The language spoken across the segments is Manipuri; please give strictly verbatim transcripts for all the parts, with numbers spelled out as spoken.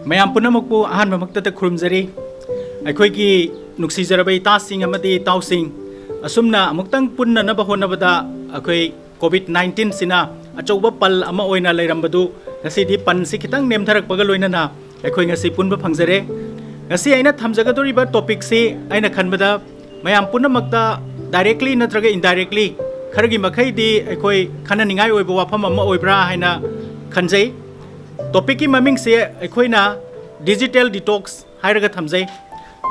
ꯃꯌꯥꯝ ꯄꯨꯝꯅꯃꯛꯄꯨ ꯑꯍꯥꯟꯕꯃꯛꯇꯗ ꯈꯨꯔꯨꯝꯖꯔꯤ꯫ ꯑꯩꯈꯣꯏꯒꯤ ꯅꯨꯡꯁꯤꯖꯔꯕ ꯏꯇꯥꯁꯤꯡ ꯑꯃꯗꯤ ꯏꯇꯥꯎꯁꯤꯡ, ꯑꯁꯨꯝꯅ ꯑꯃꯨꯛꯇꯪ ꯄꯨꯟꯅꯅꯕ ꯍꯣꯠꯅꯕꯗ ꯑꯩꯈꯣꯏ ꯀꯣꯚꯤꯗ ꯅꯥꯏꯟꯇꯤꯟꯁꯤꯅ ꯑꯆꯧꯕ ꯄꯜ ꯑꯃ ꯑꯣꯏꯅ ꯂꯩꯔꯝꯕꯗꯨ ꯉꯁꯤꯗꯤ ꯄꯟꯁꯤ ꯈꯤꯇꯪ ꯅꯦꯝꯊꯔꯛꯄꯒ ꯂꯣꯏꯅꯅ ꯑꯩꯈꯣꯏ ꯉꯁꯤ ꯄꯨꯟꯕ ꯐꯪꯖꯔꯦ꯫ ꯉꯁꯤ ꯑꯩꯅ ꯊꯝꯖꯒꯗꯧꯔꯤꯕ ꯇꯣꯄꯤꯛꯁꯤ ꯑꯩꯅ ꯈꯟꯕꯗ ꯃꯌꯥꯝ ꯄꯨꯝꯅꯃꯛꯇ directly ꯅꯠꯇ꯭ꯔꯒ indirectly ꯈꯔꯒꯤ ꯃꯈꯩꯗꯤ ꯑꯩꯈꯣꯏ ꯈꯟꯅꯅꯤꯡꯉꯥꯏ ꯑꯣꯏꯕ ꯋꯥꯐꯝ ꯑꯃ ꯑꯣꯏꯕ꯭ꯔꯥ ꯍꯥꯏꯅ ꯈꯟꯖꯩ꯫ ꯇꯣꯄꯤꯛꯀꯤ ꯃꯃꯤꯡꯁꯦ ꯑꯩꯈꯣꯏꯅ digital detox ꯍꯥꯏꯔꯒ ꯊꯝꯖꯩ꯫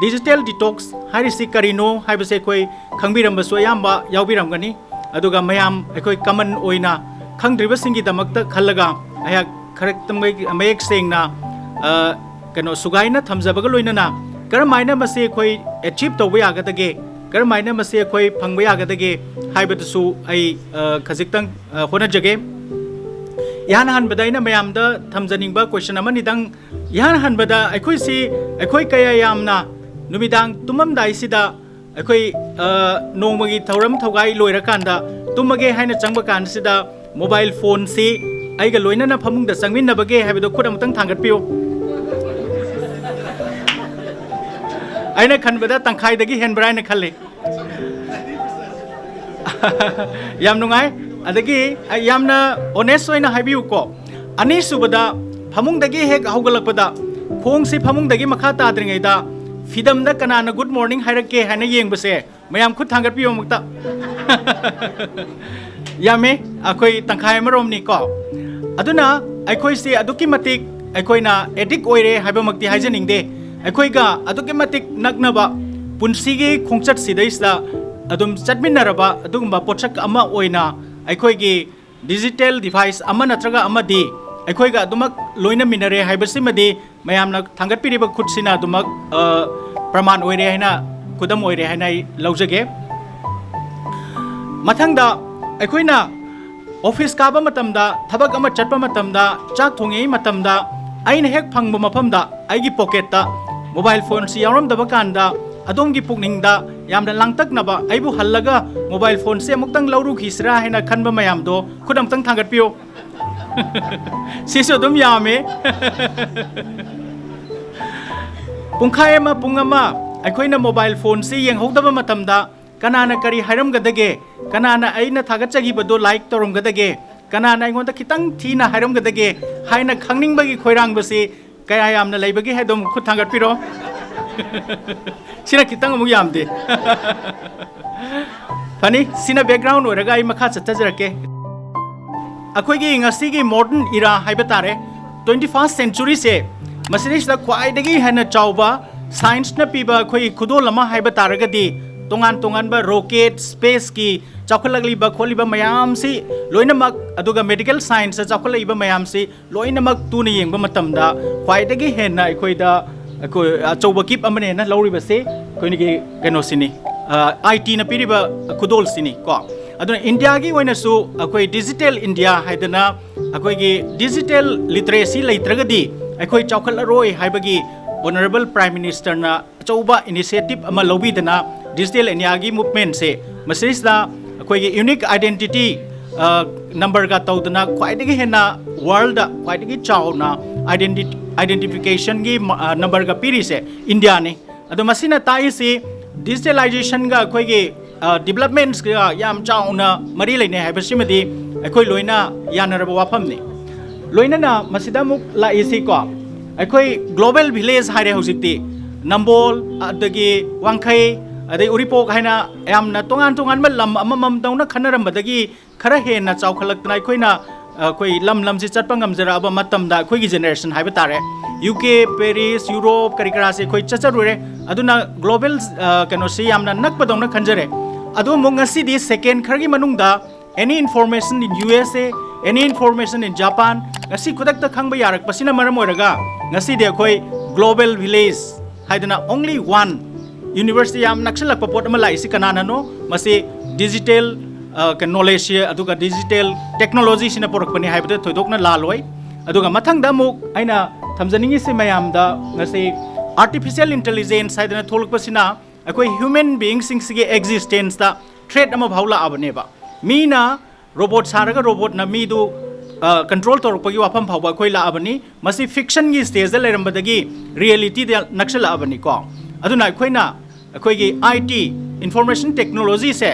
Digital detox ꯍꯥꯏꯔꯤꯁꯤ ꯀꯔꯤꯅꯣ ꯍꯥꯏꯕꯁꯦ ꯑꯩꯈꯣꯏ ꯈꯪꯕꯤꯔꯝꯕꯁꯨ ꯑꯌꯥꯝꯕ ꯌꯥꯎꯕꯤꯔꯝꯒꯅꯤ꯫ ꯑꯗꯨꯒ ꯃꯌꯥꯝ ꯑꯩꯈꯣꯏ common ꯑꯣꯏꯅ ꯈꯪꯗ꯭ꯔꯤꯕꯁꯤꯡꯒꯤꯗꯃꯛꯇ ꯈꯜꯂꯒ ꯑꯩꯍꯥꯛ ꯈꯔ ꯃꯌꯦꯛ ꯁꯦꯡꯅ, ꯑ, ꯀꯩꯅꯣ, ꯁꯨꯒꯥꯏꯅ ꯊꯝꯖꯕꯒ ꯂꯣꯏꯅꯅ ꯀꯔꯝꯍꯥꯏꯅ ꯃꯁꯤ ꯑꯩꯈꯣꯏ achieve ꯇꯧꯕ ꯌꯥꯒꯗꯒꯦ, ꯀꯔꯝꯍꯥꯏꯅ ꯃꯁꯤ ꯑꯩꯈꯣꯏ ꯐꯪꯕ ꯌꯥꯒꯗꯒꯦ ꯍꯥꯏꯕꯗꯨꯁꯨ ꯑꯩ, ꯑ, ꯈꯖꯤꯛꯇꯪ, ꯑ, ꯍꯣꯠꯅꯖꯒꯦ꯫ ꯏꯍꯥꯟ ꯍꯥꯟꯕꯗ ꯑꯩꯅ ꯃꯌꯥꯝꯗ ꯊꯝꯖꯅꯤꯡꯕ question ꯑꯃꯅꯤꯗꯪ꯫ ꯏꯍꯥꯟ ꯍꯥꯟꯕꯗ ꯑꯩꯈꯣꯏꯁꯤ, ꯑꯩꯈꯣꯏ ꯀꯌꯥ ꯌꯥꯝꯅ ꯅꯨꯃꯤꯗꯥꯡ ꯇꯨꯝꯃꯝꯗꯥꯏꯁꯤꯗ ꯑꯩꯈꯣꯏ, ꯑ, ꯅꯣꯡꯃꯒꯤ ꯊꯧꯔꯝ ꯊꯧꯒꯥꯏ ꯂꯣꯏꯔꯀꯥꯟꯗ ꯇꯨꯝꯃꯒꯦ ꯍꯥꯏꯅ ꯆꯪꯕ ꯀꯥꯟꯁꯤꯗ mobile phoneꯁꯤ ꯑꯩꯒ ꯂꯣꯏꯅꯅ ꯐꯃꯨꯡꯗ ꯆꯪꯃꯤꯟꯅꯕꯒꯦ ꯍꯥꯏꯕꯗꯣ ꯈꯨꯠ ꯑꯃꯨꯛꯇꯪ ꯊꯥꯡꯒꯠꯄꯤꯌꯨ꯫ ꯑꯩꯅ ꯈꯟꯕꯗ ꯇꯪꯈꯥꯏꯗꯒꯤ ꯍꯦꯟꯕ꯭ꯔꯥ ꯍꯥꯏꯅ ꯈꯜꯂꯤ꯫ ꯌꯥꯝ ꯅꯨꯡꯉꯥꯏ꯫ ꯑꯗꯒꯤ, ꯑ, ꯌꯥꯝꯅ honest ꯑꯣꯏꯅ ꯍꯥꯏꯕꯤꯌꯨꯀꯣ, ꯑꯅꯤꯁꯨꯕꯗ ꯐꯃꯨꯡꯗꯒꯤ ꯍꯦꯛ ꯍꯧꯒꯠꯂꯛꯄꯗ, ꯈꯣꯡꯁꯤ ꯐꯃꯨꯡꯗꯒꯤ ꯃꯈꯥ ꯇꯥꯗ꯭ꯔꯤꯉꯩꯗ ꯐꯤꯗꯝꯗ ꯀꯅꯥꯅ good morning ꯍꯥꯏꯔꯛꯀꯦ ꯍꯥꯏꯅ ꯌꯦꯡꯕꯁꯦ, ꯃꯌꯥꯝ ꯈꯨꯠ ꯊꯥꯡꯒꯠꯄꯤꯌꯨ ꯑꯃꯨꯛꯇ꯫ ꯌꯥꯝꯃꯦ, ꯑꯩꯈꯣꯏ ꯇꯪꯈꯥꯏ ꯑꯃꯔꯣꯝꯅꯤꯀꯣ꯫ ꯑꯗꯨꯅ ꯑꯩꯈꯣꯏꯁꯤ ꯑꯗꯨꯛꯀꯤ ꯃꯇꯤꯛ ꯑꯩꯈꯣꯏꯅ addict ꯑꯣꯏꯔꯦ ꯍꯥꯏꯕꯃꯛꯇꯤ ꯍꯥꯏꯖꯅꯤꯡꯗꯦ꯫ ꯑꯩꯈꯣꯏꯒ ꯑꯗꯨꯛꯀꯤ ꯃꯇꯤꯛ ꯅꯛꯅꯕ ꯄꯨꯟꯁꯤꯒꯤ ꯈꯣꯡꯆꯠꯁꯤꯗꯩꯁꯤꯗ ꯑꯗꯨꯝ ꯆꯠꯃꯤꯟꯅꯔꯕ ꯑꯗꯨꯒꯨꯝꯕ ꯄꯣꯠꯁꯛ ꯑꯃ ꯑꯣꯏꯅ ꯑꯩꯈꯣꯏꯒꯤ digital device ꯑꯃ ꯅꯠꯇ꯭ꯔꯒ ꯑꯃꯗꯤ ꯑꯩꯈꯣꯏꯒ ꯑꯗꯨꯃꯛ ꯂꯣꯏꯅꯃꯤꯟꯅꯔꯦ ꯍꯥꯏꯕꯁꯤꯃꯗꯤ ꯃꯌꯥꯝꯅ ꯊꯥꯡꯒꯠꯄꯤꯔꯤꯕ ꯈꯨꯠꯁꯤꯅ ꯑꯗꯨꯃꯛ, ꯑ, ꯄ꯭ꯔꯃꯥꯟ ꯑꯣꯏꯔꯦ ꯍꯥꯏꯅ, ꯈꯨꯗꯝ ꯑꯣꯏꯔꯦ ꯍꯥꯏꯅ ꯑꯩ ꯂꯧꯖꯒꯦ꯫ ꯃꯊꯪꯗ ꯑꯩꯈꯣꯏꯅ office ꯀꯥꯕ ꯃꯇꯝꯗ, ꯊꯕꯛ ꯑꯃ ꯆꯠꯄ ꯃꯇꯝꯗ, ꯆꯥꯛ ꯊꯣꯡꯉꯤꯉꯩ ꯃꯇꯝꯗ ꯑꯩꯅ ꯍꯦꯛ ꯐꯪꯕ ꯃꯐꯝꯗ ꯑꯩꯒꯤ pocketꯇ mobile phoneꯁꯤ ꯌꯥꯎꯔꯝꯗꯕ ꯀꯥꯟꯗ ꯑꯗꯣꯝꯒꯤ ꯄꯨꯛꯅꯤꯡꯗ ꯌꯥꯝꯅ ꯂꯥꯡꯇꯛꯅꯕ, ꯑꯩꯕꯨ ꯍꯜꯂꯒ ꯃꯣꯕꯥꯏꯜ ꯐꯣꯟꯁꯦ ꯑꯃꯨꯛꯇꯪ ꯂꯧꯔꯨꯈꯤꯁꯤꯔꯥ ꯍꯥꯏꯅ ꯈꯟꯕ ꯃꯌꯥꯝꯗꯣ ꯈꯨꯠ ꯑꯃꯨꯛꯇꯪ ꯊꯥꯡꯒꯠꯄꯤꯌꯨ꯫ ꯁꯤꯁꯨ ꯑꯗꯨꯝ ꯌꯥꯝꯃꯦ꯫ ꯄꯨꯡꯈꯥꯏ ꯑꯃ, ꯄꯨꯡ ꯑꯃ ꯑꯩꯈꯣꯏꯅ ꯃꯣꯕꯥꯏꯜ ꯐꯣꯟꯁꯤ ꯌꯦꯡꯍꯧꯗꯕ ꯃꯇꯝꯗ ꯀꯅꯥꯅ ꯀꯔꯤ ꯍꯥꯏꯔꯝꯒꯗꯒꯦ? ꯀꯅꯥꯅ ꯑꯩꯅ ꯊꯥꯒꯠꯆꯈꯤꯕꯗꯣ ꯂꯥꯏꯛ ꯇꯧꯔꯝꯒꯗꯒꯦ? ꯀꯅꯥꯅ ꯑꯩꯉꯣꯟꯗ ꯈꯤꯇꯪ ꯊꯤꯅ ꯍꯥꯏꯔꯝꯒꯗꯒꯦ ꯍꯥꯏꯅ ꯈꯪꯅꯤꯡꯕꯒꯤ ꯈꯣꯏꯔꯥꯡꯕꯁꯤ ꯀꯌꯥ ꯌꯥꯝꯅ ꯂꯩꯕꯒꯦ ꯍꯥꯏꯗꯣ ꯑꯃꯨꯛ ꯈꯨꯠ ꯊꯥꯡꯒꯠꯄꯤꯔꯣ꯫ ꯁꯤꯅ ꯈꯤꯇꯪ ꯑꯃꯨꯛ ꯌꯥꯝꯗꯦ꯫ ꯐꯅꯤ, ꯁꯤꯅ ꯕꯦꯛꯒ꯭ꯔꯥꯎꯟ ꯑꯣꯏꯔꯒ ꯑꯩ ꯃꯈꯥ ꯆꯠꯊꯖꯔꯛꯀꯦ꯫ ꯑꯩꯈꯣꯏꯒꯤ ꯉꯁꯤꯒꯤ ꯃꯣꯗꯔꯟ ꯏꯔꯥ ꯍꯥꯏꯕ ꯇꯥꯔꯦ, ꯇ꯭ꯋꯦꯟꯇꯤ ꯐꯥꯔꯁ ꯁꯦꯟꯆꯨꯔꯤꯁꯦ, ꯃꯁꯤꯗꯩꯁꯤꯗ ꯈ꯭ꯋꯥꯏꯗꯒꯤ ꯍꯦꯟꯅ ꯆꯥꯎꯕ ꯁꯥꯏꯟꯁꯅ ꯄꯤꯕ ꯑꯩꯈꯣꯏꯒꯤ ꯈꯨꯗꯣꯜ ꯑꯃ ꯍꯥꯏꯕ ꯇꯥꯔꯒꯗꯤ, ꯇꯣꯉꯥꯟ ꯇꯣꯉꯥꯟꯕ ꯔꯣꯀꯦꯠ, ꯁ꯭ꯄꯦꯁꯀꯤ ꯆꯥꯎꯈꯠꯂꯛꯂꯤꯕ ꯈꯣꯠꯂꯤꯕ ꯃꯌꯥꯝꯁꯤ ꯂꯣꯏꯅꯃꯛ, ꯑꯗꯨꯒ ꯃꯦꯗꯤꯀꯦꯜ ꯁꯥꯏꯟꯁꯇ ꯆꯥꯎꯈꯠꯂꯛꯏꯕ ꯃꯌꯥꯝꯁꯤ ꯂꯣꯏꯅꯃꯛ ꯇꯨꯅ ꯌꯦꯡꯕ ꯃꯇꯝꯗ ꯈ꯭ꯋꯥꯏꯗꯒꯤ ꯍꯦꯟꯅ ꯑꯩꯈꯣꯏꯗ, ꯑꯩꯈꯣꯏ ꯑꯆꯧꯕ ꯒꯤꯐ ꯑꯃꯅꯦꯅ ꯂꯧꯔꯤꯕꯁꯦ ꯑꯩꯈꯣꯏꯒꯤ ꯀꯩꯅꯣꯁꯤꯅꯤ, ꯑꯥꯏ ꯇꯤꯅ ꯄꯤꯔꯤꯕ ꯈꯨꯗꯣꯜꯁꯤꯅꯤ ꯀꯣ꯫ ꯑꯗꯨꯅ ꯏꯟꯗꯤꯌꯥꯒꯤ ꯑꯣꯏꯅꯁꯨ ꯑꯩꯈꯣꯏ ꯗꯤꯖꯤꯇꯦꯜ ꯏꯟꯗꯤꯌꯥ ꯍꯥꯏꯗꯅ, ꯑꯩꯈꯣꯏꯒꯤ ꯗꯤꯖꯤꯇꯦꯜ ꯂꯤꯇꯔꯦꯁꯤ ꯂꯩꯇ꯭ꯔꯒꯗꯤ ꯑꯩꯈꯣꯏ ꯆꯥꯎꯈꯠꯂꯔꯣꯏ ꯍꯥꯏꯕꯒꯤ ꯑꯣꯅꯔꯦꯕꯜ ꯄ꯭ꯔꯥꯏꯝ ꯃꯤꯅꯤꯁꯇꯔꯅ ꯑꯆꯧꯕ ꯏꯅꯤꯁꯤꯌꯦꯇꯤꯞ ꯑꯃ ꯂꯧꯕꯤꯗꯅ, ꯗꯤꯖꯤꯇꯦꯜ ꯏꯟꯗꯤꯌꯥꯒꯤ ꯃꯨꯚꯃꯦꯟꯁꯦ, ꯃꯁꯤꯗꯩꯁꯤꯗ ꯑꯩꯈꯣꯏꯒꯤ ꯌꯨꯅꯤꯛ ꯑꯥꯏꯗꯦꯟꯇꯤꯇꯤ ꯅꯝꯕꯔꯒ ꯇꯧꯗꯅ ꯈ꯭ꯋꯥꯏꯗꯒꯤ ꯍꯦꯟꯅ ꯋꯥꯔꯜꯗ ꯈ꯭ꯋꯥꯏꯗꯒꯤ ꯆꯥꯎꯅ ꯑꯥꯏꯗꯦꯟꯇꯤꯐꯤꯀꯦꯁꯟꯒꯤ ꯅꯝꯕꯔꯒ ꯄꯤꯔꯤꯁꯦ ꯏꯟꯗꯤꯌꯥꯅꯤ꯫ ꯑꯗꯣ ꯃꯁꯤꯅ ꯇꯥꯛꯏꯁꯤ ꯗꯤꯖꯤꯇꯦꯂꯥꯏꯖꯦꯁꯟꯒ ꯑꯩꯈꯣꯏꯒꯤ ꯗꯤꯕꯂꯞꯃꯦꯟꯁꯀ ꯌꯥꯝ ꯆꯥꯎꯅ ꯃꯔꯤ ꯂꯩꯅꯩ ꯍꯥꯏꯕꯁꯤꯃꯗꯤ ꯑꯩꯈꯣꯏ ꯂꯣꯏꯅ ꯌꯥꯅꯔꯕ ꯋꯥꯐꯝꯅꯤ꯫ ꯂꯣꯏꯅꯅ ꯃꯁꯤꯗ ꯑꯃꯨꯛ ꯂꯥꯛꯏꯁꯤꯀꯣ, ꯑꯩꯈꯣꯏ ꯒ꯭ꯂꯣꯕꯦꯜ ꯚꯤꯂꯦꯖ ꯍꯥꯏꯔꯦ ꯍꯧꯖꯤꯛꯇꯤ꯫ ꯅꯝꯕꯣꯜ, ꯑꯗꯒꯤ ꯋꯥꯡꯈꯩ, ꯑꯗꯩ ꯎꯔꯤꯄꯣꯛ ꯍꯥꯏꯅ ꯌꯥꯝꯅ ꯇꯣꯉꯥꯟ ꯇꯣꯉꯥꯟꯕ ꯂꯝ ꯑꯃꯃꯝꯗꯧꯅ ꯈꯟꯅꯔꯝꯕꯗꯒꯤ ꯈꯔ ꯍꯦꯟꯅ ꯆꯥꯎꯈꯠꯂꯛꯇꯅ ꯑꯩꯈꯣꯏꯅ, ꯑꯩꯈꯣꯏ ꯂꯝ ꯂꯝꯁꯤ ꯆꯠꯄ ꯉꯝꯖꯔꯛꯑꯕ ꯃꯇꯝꯗ ꯑꯩꯈꯣꯏꯒꯤ ꯖꯦꯅꯦꯔꯦꯁꯟ ꯍꯥꯏꯕ ꯇꯥꯔꯦ, ꯌꯨ ꯀꯦ, ꯄꯦꯔꯤꯁ, ꯌꯨꯔꯣꯞ ꯀꯔꯤ ꯀꯔꯥꯁꯦ ꯑꯩꯈꯣꯏ ꯆꯠꯆꯔꯨꯔꯦ꯫ ꯑꯗꯨꯅ ꯒ꯭ꯂꯣꯕꯦꯜ, ꯑ, ꯀꯩꯅꯣꯁꯤ ꯌꯥꯝꯅ ꯅꯛꯄꯗꯧꯅ ꯈꯟꯖꯔꯦ꯫ ꯑꯗꯨ ꯑꯃꯨꯛ ꯉꯁꯤꯗꯤ ꯁꯦꯀꯦꯟ ꯈꯔꯒꯤ ꯃꯅꯨꯡꯗ any information in U S A, any information in Japan, ꯉꯁꯤ ꯈꯨꯗꯛꯇ ꯈꯪꯕ ꯌꯥꯔꯛꯄꯁꯤꯅ ꯃꯔꯝ ꯑꯣꯏꯔꯒ ꯉꯁꯤꯗꯤ ꯑꯩꯈꯣꯏ ꯒ꯭ꯂꯣꯕꯦꯜ ꯚꯤꯂꯦꯖ ꯍꯥꯏꯗꯅ only one ꯌꯨꯅꯤꯚꯔꯁꯇ ꯌꯥꯝ ꯅꯛꯁꯤꯜꯂꯛꯄ ꯄꯣꯠ ꯑꯃ ꯂꯥꯛꯏꯁꯤ ꯀꯅꯥꯅꯅꯣ? ꯃꯁꯤ ꯗꯤꯖꯤꯇꯦꯜ, ꯑ, ꯀꯩꯅꯣ, ꯅꯣꯂꯦꯖꯁꯦ, ꯑꯗꯨꯒ ꯗꯤꯖꯤꯇꯦꯜ ꯇꯦꯛꯅꯣꯂꯣꯖꯤꯁꯤꯅ ꯄꯨꯔꯛꯄꯅꯤ ꯍꯥꯏꯕꯗ ꯊꯣꯏꯗꯣꯛꯅ ꯂꯥꯜꯂꯣꯏ꯫ ꯑꯗꯨꯒ ꯃꯊꯪꯗ ꯑꯃꯨꯛ ꯑꯩꯅ ꯊꯝꯖꯅꯤꯡꯉꯤꯁꯤ ꯃꯌꯥꯝꯗ, ꯉꯁꯤ ꯑꯥꯔꯇꯤꯐꯤꯁꯤꯌꯦꯜ ꯏꯟꯇꯦꯂꯤꯖꯦꯟꯁ ꯍꯥꯏꯗꯅ ꯊꯣꯛꯂꯛꯄꯁꯤꯅ ꯑꯩꯈꯣꯏ ꯍ꯭ꯌꯨꯃꯦꯟ ꯕꯤꯌꯤꯡꯁꯤꯡꯁꯤꯒꯤ ꯑꯦꯛꯖꯤꯁꯇꯦꯟꯁꯇ ꯊ꯭ꯔꯦꯠ ꯑꯃ ꯐꯥꯎ ꯂꯥꯛꯑꯕꯅꯦꯕ꯫ ꯃꯤꯅ ꯔꯣꯕꯣꯠ ꯁꯥꯔꯒ ꯔꯣꯕꯣꯠꯅ ꯃꯤꯗꯨ ꯀꯟꯇ꯭ꯔꯣꯜ ꯇꯧꯔꯛꯄꯒꯤ ꯋꯥꯐꯝ ꯐꯥꯎꯕ ꯑꯩꯈꯣꯏ ꯂꯥꯛꯑꯕꯅꯤ꯫ ꯃꯁꯤ ꯐꯤꯛꯁꯟꯒꯤ ꯁ꯭ꯇꯦꯖꯇ ꯂꯩꯔꯝꯕꯗꯒꯤ ꯔꯤꯌꯦꯂꯤꯇꯤꯗ ꯅꯛꯁꯜꯂꯛꯑꯕꯅꯤꯀꯣ꯫ ꯑꯗꯨꯅ ꯑꯩꯈꯣꯏꯅ ꯑꯩꯈꯣꯏꯒꯤ ꯑꯥꯏ ꯇꯤ, ꯏꯟꯐꯣꯔꯃꯦꯁꯟ ꯇꯦꯛꯅꯣꯂꯣꯖꯤꯁꯦ,